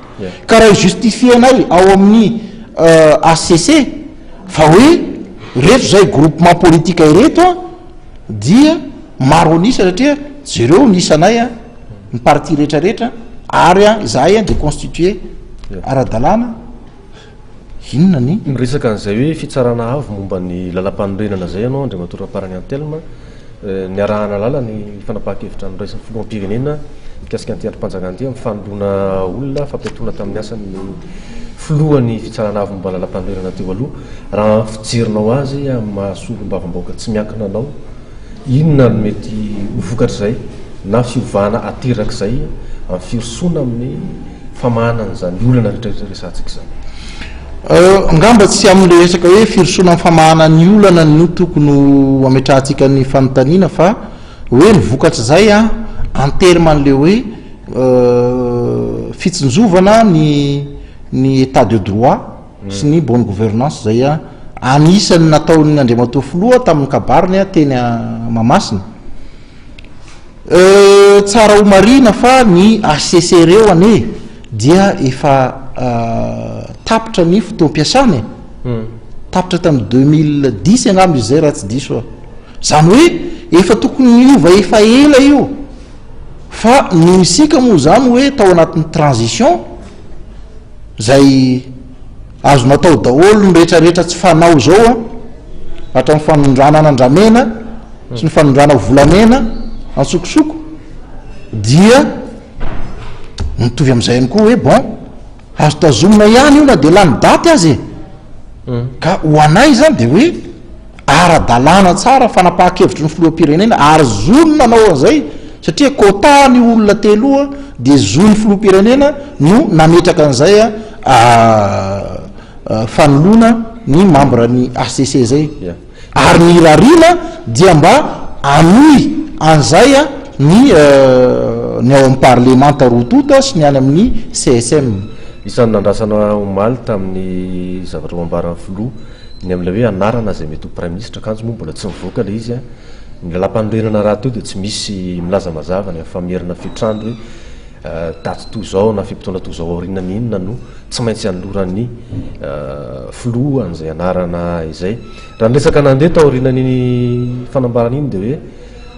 Ka raha hi-justifier-nay ao amin'ny HCC fa hoe ireto izay groupement politique ireto an, dia maro an'isa satria jereo ny isanay an, ny parti rehetra rehetra, ary an izahay an dia constituer ara-dalàna, inona ny. Miresaka an'izay hoe fitsarana avo momba ny lalampanorenana izay ianao Andriamatoa Raparany Anthelme. Niaraha-nahalala ny fanapahan-kevitra noraisin'ny filoham-pirenena mikasika an'ity andrim-panjakana ity amin'ny fanoloana olona fampiatoana tamin'ny asany ny filohan'ny fitsarana avo momba ny lalampanorenana teo aloha. Raha ny fijerinao azy amin'ny maha solombavambahoaka tsy miankina anao, inona no mety ho vokatr'izay na fiovana aterak'izay amin'ny firosoana amin'ny famahana an'izany olana rehetra rehetra resahantsika izany? Angamba tsy amin'ilay resaka hoe firosoana amin'ny famahana ny olana no tokony ho ametrahantsika ny fanontaniana fa. Hoe ny vokatr'izay an, en terme an'le hoe fitsinjovana ny ny état de droit sy ny bonne gouvernance zay an, anisan'ny nataon'ny Andriamatoa Filoha tamin'ny kabariny teny Mahamasina. Tsara ho marihina fa ny HCC ireo anie dia efa tapitra ny fotoam-piasana e. Tapitra tamin'ny 2010 angamba izy izay raha tsy diso aho. Izany hoe efa tokony niova efa ela io fa noho isika moa izany hoe tao anatin'ny transition izay azo natao daholo ny rehetrarehetra tsy fanao izao an, hatramin'ny fanondranana andramena sy ny fanondrana volamena antsokosoko dia mitovy amin'izay ihany koa hoe bon azo tazomina ihany io na dia lany daty aza e. Ka ho anay izany dia hoe ara-dalàna tsara fanapahan-kevitry ny filoham-pirenena ary zony nanao an'izay satria quota ny olona telo dia zon'ny filoham-pirenena no nametraka an'izay fanoloana ny membre ny HCC izay. Ary ny irariana dia mba hanohy an'izay ny ny ao amin'ny parlemanta roa tonta sy ny any amin'ny CSM. Isan'ny nandrasana omaly tamin'ny zavatra nambaran'ny filoha ny amin'ilay hoe anarana izay mety ho praiminisitra, kanjo moa mbola tsy nivoaka ilay izy. Ny lalàmpanorenana rahateo dia tsy misy milaza mazava ny amin'ny famerana fetr'andro hoe daty toy izao na fe-potoana toy izao aorianan'ny inona no tsy maintsy anoloran'ny filoha an'izay anarana izay. Raha ny resaka nandeha taorianan'iny fanambarana iny dia hoe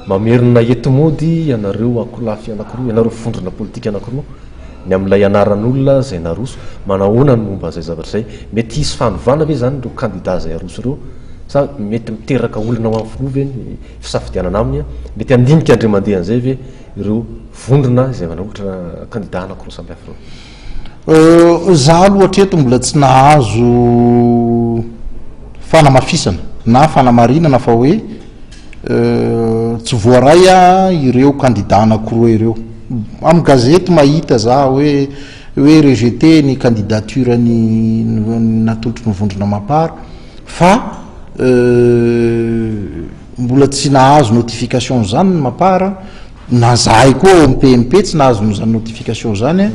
mamerina enti-mody ianareo ankolafy anankiroa, ianareo vondrona politika anankiroa ny amin'ilay anaran'olona izay naroso. Manahoana ny momba an'izay zavatra izay? Mety hisy fanovana ve izany ireo kandida izay aroso ireo sa mety miteraka olana ho an'ny filoha ve ny fisafidianana aminy? Mety handinika indray mandeha an'izay ve ireo vondrona izay manolotra kandida anankiroa samihafa ireo? Za aloha hatreto mbola tsy nahazo fanamafisana na fanamarinana fa hoe tsy voaray ireo kandida anakiroa ireo. Amin'ny gazety mahita za hoe hoe rejeté ny candidature ny natolotry ny vondrona Mapar fa mbola tsy nahazo notification zany ny Mapar. Na zahay koa ao amin'ny PMP tsy nahazo an'izany notification zany a,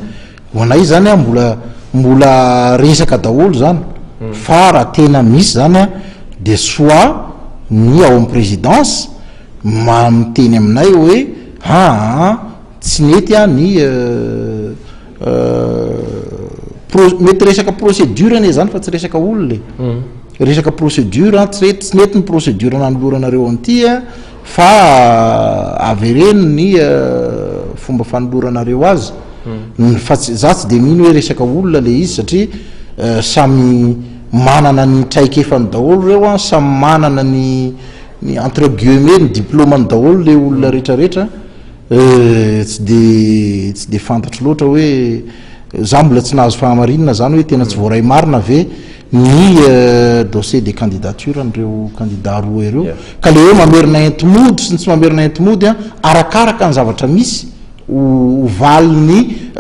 ho anay zany a mbola mbola resaka daholo zany fa raha tena misy zany a de soit ny ao amin'ny présidence ma- miteny aminay hoe aa tsy nety a ny pro- mety resaka procédure anie zany fa tsy resaka olona e, resaka procédure a, tsy tsy nety ny procédure nanoloranareo an'ity a, Fa avereno ny fomba fanoloranareo azy fa tsy za tsy de mino hoe resaka olona le izy satria samy manana ny traikefany daholo reo an, samy manana ny ny entre guillemets ny diplômany daholo le olona retraretra, tsy de tsy de fantatro loatra hoe za mbola tsy nahazo fahamarinana zany hoe tena tsy voaray marina ve ny dossier de candidature an'ireo candidat roa ireo ka le hoe mamerina enti-mody sy ny tsy mamerina enti-mody an arakaraka ny zavatra misy ho valin'ny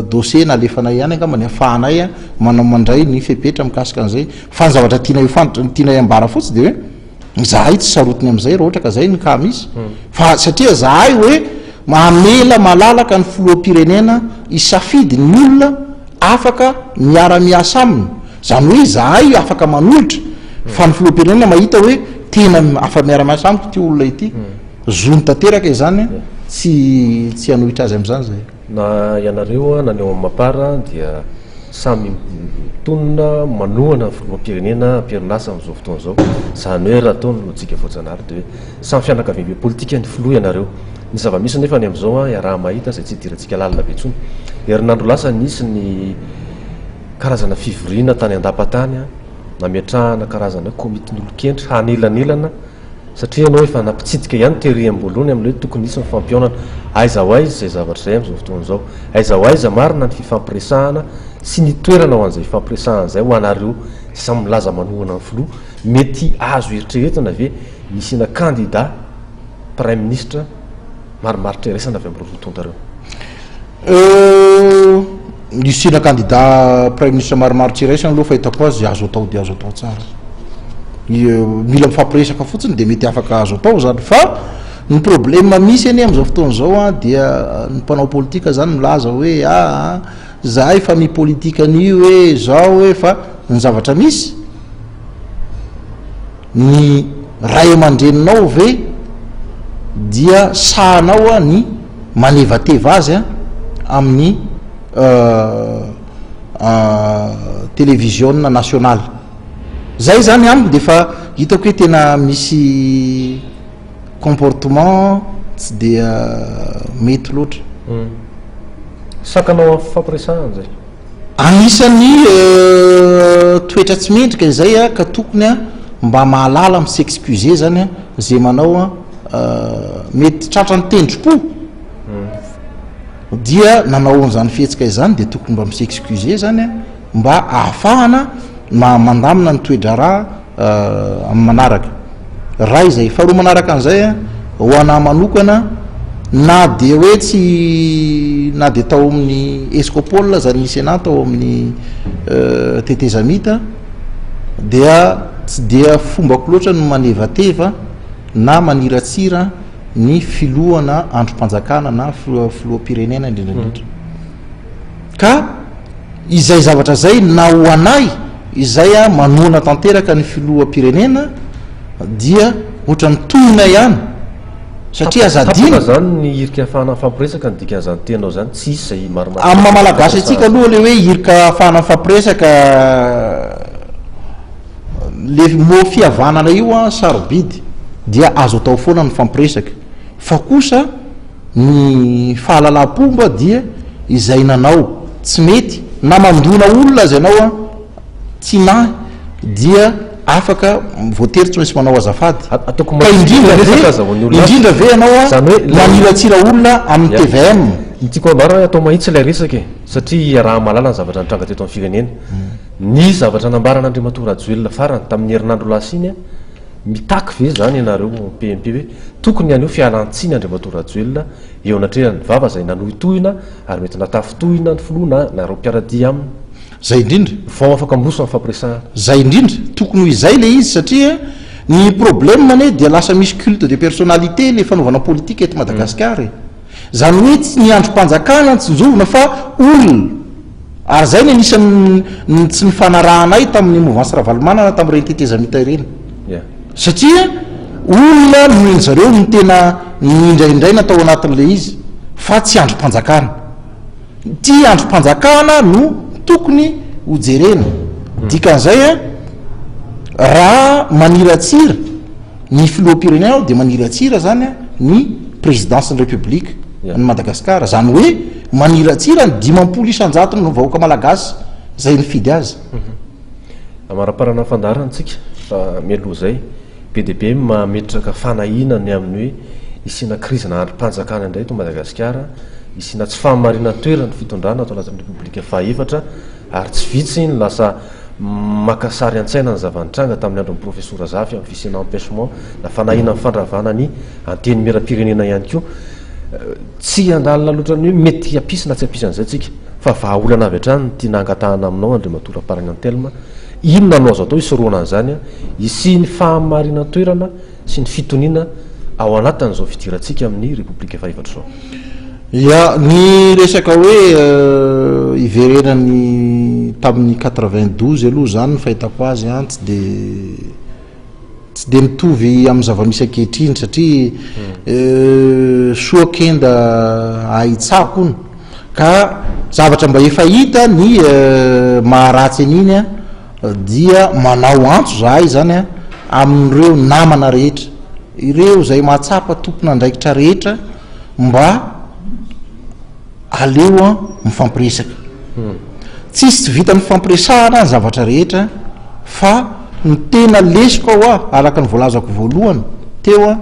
dossier nalefanay ihany angamba ny afahanay an manao mandray ny fepetra mikasika an'izay fa ny zavatra tianay ho fantatra ny tianay ambara fotsy de hoe zahay tsy sarotiny amin'izay raha ohatra ka zay ny cas misy fa satria zahay hoe mamela malalaka ny filoham-pirenena hisafidy ny olona afaka miara-miasa aminy, izany hoe izahay afaka manolotra fa ny filoham-pirenena mahita hoe tena afa-miara-miasa amiko ity olona ity, zony tanteraka izany, tsy tsy hanohitra azy amin'izany izahay. Na ianareo na ny ao amin'ny Mapar dia samy mitonona manohana ny filoham-pirenena am-perinasa amin'izao fotoana izao, izany hoe raha atao ny lojika voajanahary dia hoe samy fianakaviambe politika ny filoha ianareo. Ny zava-misy anefa ny amin'izao iaraha-mahita izay tsy idirantsika lalina be intsony. Herinandro lasa nisy ny karazana fivoriana tany Andapa tany nametrahana karazana hoe komitin'olon-kendry hanelanelana satria ianao efa nampitsidika ihany tery am-boalohany amin'ilay hoe tokony hisy ny fampihaonana. Aiza ho aiza izay zavatra izay amin'izao fotoana izao? Aiza ho aiza marina ny fifampiresahana sy ny toerana ho an'izay fifampiresahana izay ho anareo izay samy milaza manohana ny filoha? Mety azo eritreretina ve ny hisiana kandida Praiminisitra marimaritra iraisana avy amin'ireo roa tonta ireo? Ny hisiana kandida Praiminisitra marimaritra iraisana aloha fahitako azy azo atao dia azo atao tsara. Mila mifampiresaka fotsiny dia mety afaka azo atao izany fa Ny problème misy anie amin'izao fotoana izao an, dia ny mpanao politika zany milaza hoe aa zahay famille politique an'io hoe zao hoe fa ny zavatra misy ny ray aman-dreninao ve dia sahanao a ny manevateva azy a amin'ny televiziona nasionaly. Zay zany amiko de efa hitako hoe tena misy comportement tsy dia mety loatra. Sakana ho amin'ny fifampiresahana zay. Anisan'ny toetra tsy mendrika izay a, ka tokony a mba mahalala mi s'excuser zany a ze manao a, mety tratran'ny tendrim-po dia nanao an'izany fihetsika izany de tokony mba mi s'excuser zany a. Mba ahafahana mandamina ny toe-draharaha amin'ny manaraka. Iray izay. Faharoa manaraka an'izay, ho anà manokana, na dia hoe tsy, na dia tao amin'ny Escopol aza ny Sénat tao amin'ny tetezamita, dia tsy dia fombako loatra ny manevateva na maniratsira ny filohana andrim-panjakana na filoham-pirenena indrindra indrindra. Ka izay zavatra izay na ho anay izay a manohana tanteraka ny filoham-pirenena dia ohatran'ny tohina ihany satria aza adino. Tapaka zany ny hirika ahafahana mifampiresaka ny dikan'izany teninao zany, tsy hisy izay marimaritra Amin'ny maha malagasy antsika aloha le hoe hirika ahafahana mifampiresaka le mot fihavanana io an sarobidy dia azo atao foana ny mifampiresaka fa kosa Ny fahalalam-pomba dia izay nanao tsy mety na mandona olona aza ianao an, tsy nahy dia afaka voatery tsy maintsy manao azafady. Ataoko Ka mahitsy indrindra ny ve, resaka aza ho an'ny olona hafa. indrindra ve ianao an Izany hoe ilay maniratsira olona amin'ny Ya. tvm? Ny tiako ambara hoe atao mahitsy ilay resaka e, satria iaraha-mahalala ny zavatra nitranga teto amin'ny firenena. Ny zavatra nambaran'Andriamatoa Rajoelina farany tamin'ny herinandro lasa iny an, Mitaky ve izany ianareo ao amin'ny PMP hoe tokony haneho fialan-tsiny Andriamatoa Rajoelina eo anatrehan'ny vava izay nanohitohina ary mety natafintohina ny filoha na nareo mpiara-dia aminy? Zay indrindra. Vao afaka miroso amin'ny fampiresahana. Zay indrindra. Tokony ho izay le izy satria ny problème anie dia lasa misy culte de personnalité le fanaovana politika eto Madagasikara e. Zany hoe tsy ny andrim-panjakana no tsinjovina fa olona. Ary zay ny anisan'ny ny tsy nifanarahanay tamin'ny mouvance Ravalomanana tamin'ireny tetezamita ireny. Satria olona nomen zareo no tena nindraindraina tao anatin'ilay izy fa tsy andrim-panjakana. Ity andrim-panjakana no tokony ho jerena. Dikan'izay an, raha maniratsira ny filoham-pirenena aho dia maniratsira zany ny présidence ny république ny Madagascar. Zany hoe maniratsira ny 50 isan-jaton'ny vahoaka malagasy zay nifidy azy. Amaraparana ny fandaharana tsika fa mialoha izay, be dia be ny mametraka fanahiana ny amin'ny hoe hisiana krizina andrim-panjakana indray eto Madagasikara, hisiana tsy fahamarinan-toeran'ny fitondrana ato anatin'ny Repoblika fahaefatra ary tsy vitsy ny lasa maka sary an-tsaina ny zava-nitranga tamin'ny andron'ny Profesora Zafy amin'ny fisiana empêchement na fanahiana ny fandravana ny Antenimierampirenena ihany koa. Tsy handalina loatra ny hoe mety hampisy na tsy hampisy an'izay tsika fa vahaolana avy hatrany no tiana hangatahana aminao Andriamatoa Raparagny Anthelme, inona no azo atao hisorohana an'izany, hisian'ny fahamarinan-toerana sy ny fitoniana ao anatin'izao fidirantsika amin'ny Repoblika fahefatra izao. Ya, ny resaka hoe hiverenany tamin'ny 92 aloha izany ny fahitako azy an, tsy dia tsy dia mitovy amin'ny zava-misy ankehitriny satria soa kenda ahitsako hono ka zavatra mba efa hita ny maharatsy an'iny an dia manao antso zahay zany an amin'ireo namana rehetra ireo izay mahatsapa tompon'andraikitra rehetra mba aleo an mifampiresaka. Tsisy tsy vitan'ny fifampiresahana ny zavatra rehetra fa ny tena lesoka hoa araka ny voalazako voalohany teo an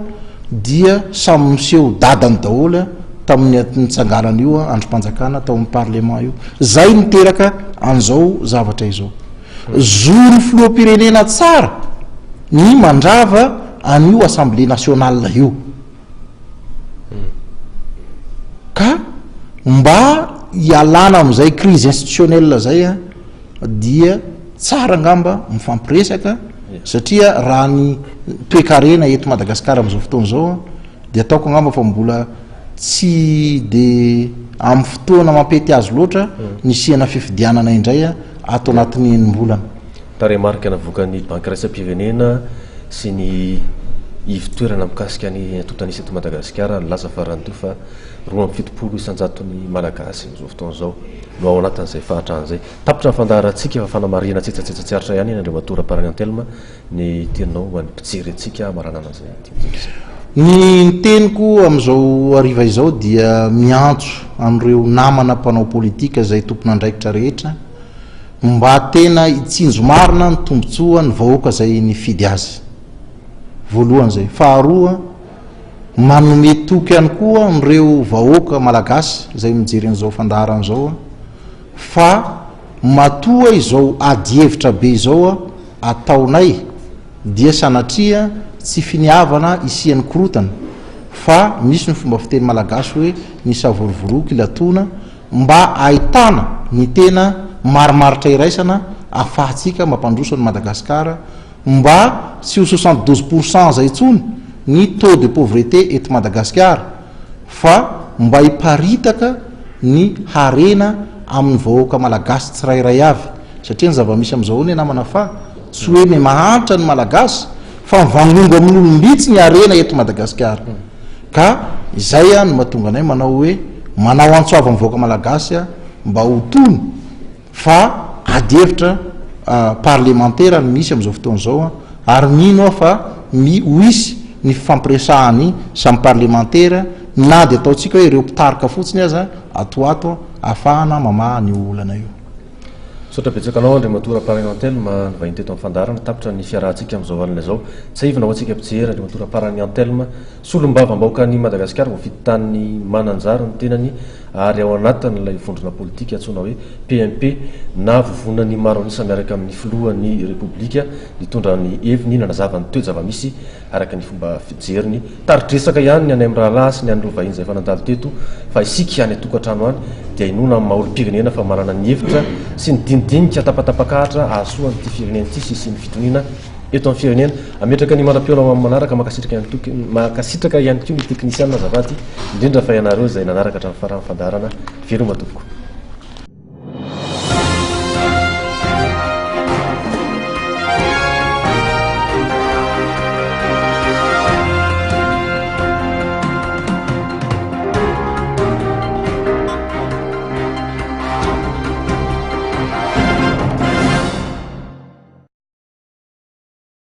dia samy miseho dadany daholo an tamin'ny nitsanganana io andrim-panjakana tao amin'ny parlement io. Zay niteraka an'izao zavatra izao. Zon'ny filoham-pirenena tsara ny mandrava an'io assemblée nationale io. Ka mba hialana amin'izay crise institutionnelle zay a dia tsara angamba mifampiresaka satria raha ny toekarena eto Madagasikara amin'izao fotoana izao a. Dia ataoko angamba fa mbola tsy dia amin'ny fotoana mampety azy loatra ny hisiana fifidianana indray ato anatin'ny enim-bolana. Tarehimarika navoakan'ny Banky Iraisam-pirenena sy ny Ivotoerana mikasika ny antontan'isa eto Madagasikara nilaza farany teo fa 72 isan-jaton'ny Malagasy amin'izao fotoana izao no ao anatin'izay fahantrana izay. Tapitra ny fandaharantsika fa fanamarihana tsetsatsetsa tsy aritra ihany Andriamatoa Raparany Anthelme ny teninao ho an'ny mpijery antsika hamaranana izay dinika izay. Ny teniko amin'izao hariva izao dia miantso an'ireo namana mpanao politika izay tompon'andraikitra rehetra mba tena hitsinjo marina ny tombontsoa ny vahoaka izay nifidy azy. Voalohany izay. Faharoa, manome toky ihany koa an'ireo vahoaka malagasy izay mijery an'izao fandaharana izao fa matoa izao adihevitra be izao ataonay dia sanatria tsy finiavana hisian'ny korotana fa misy ny fomba fiteny malagasy hoe ny savorovoroa kilatona mba ahitana ny tena marimaritra iraisana afahantsika mampandroso an'i Madagasikara mba tsy ho 72 pour cent zay intsony ny taux de pauvreté eto Madagasikara fa mba hiparitaka ny harena amin'ny vahoaka malagasy tsirairay avy satria ny zava-misy amin'izao anie namana fa tsy hoe me mahantra ny malagasy fa mivangongo amin'olom-bitsy ny harena eto Madagasikara ka izay no mahatonga anay manao hoe manao antso avo amin'ny vahoaka malagasy mba ho tony fa ady hevitra parlemantera no misy amin'izao fotoana izao ary mino aho fa mi ho hisy ny fifampiresahan'ny samy parlemantera na dia ataontsika hoe ireo mpitarika fotsiny aza ato ho ato ahafahana mamaha an'io olana io. Misaotra betsaka anao Andriamatoa Raparany Anthelme nivahiny teto amin'ny fandaharana. Tapitra ny fiarahantsika amin'izao alina izao. Tsiahivina ho antsika mpijery Andriamatoa Raparany Anthelme, solombavambahoakan'i Madagasikara voafidy tany Mananjary ny tenany ary ao anatin'ilay vondrona politika antsoina hoe PMP na Vovonan'ny Maro An'isa miaraka amin'ny Filohan'ny Repoblika nitondra ny heviny nanazava ny toe-javamisy araka ny fomba fijeriny. Tari-dresaka ihany ny anay mirahalahy sy ny an'ireo vahiny izay efa nandalo teto fa isika any an-tokantrano any dia inoana amin'ny maha olom-pirenena fa manana ny hevitra sy ny dinidinika tapatapakahatra hahasoa an'ity firenena ity sy hisian'ny fitoniana eto amin'ny firenena. Ametraka ny mandra-pihaona ho amin'ny manaraka. Mankasitraka ihany toky mankasitraka ihany koa ny teknisianina azafady indrindra fa ianareo izay nanaraka hatramin'ny faran'ny fandaharana. Veloma tompoko.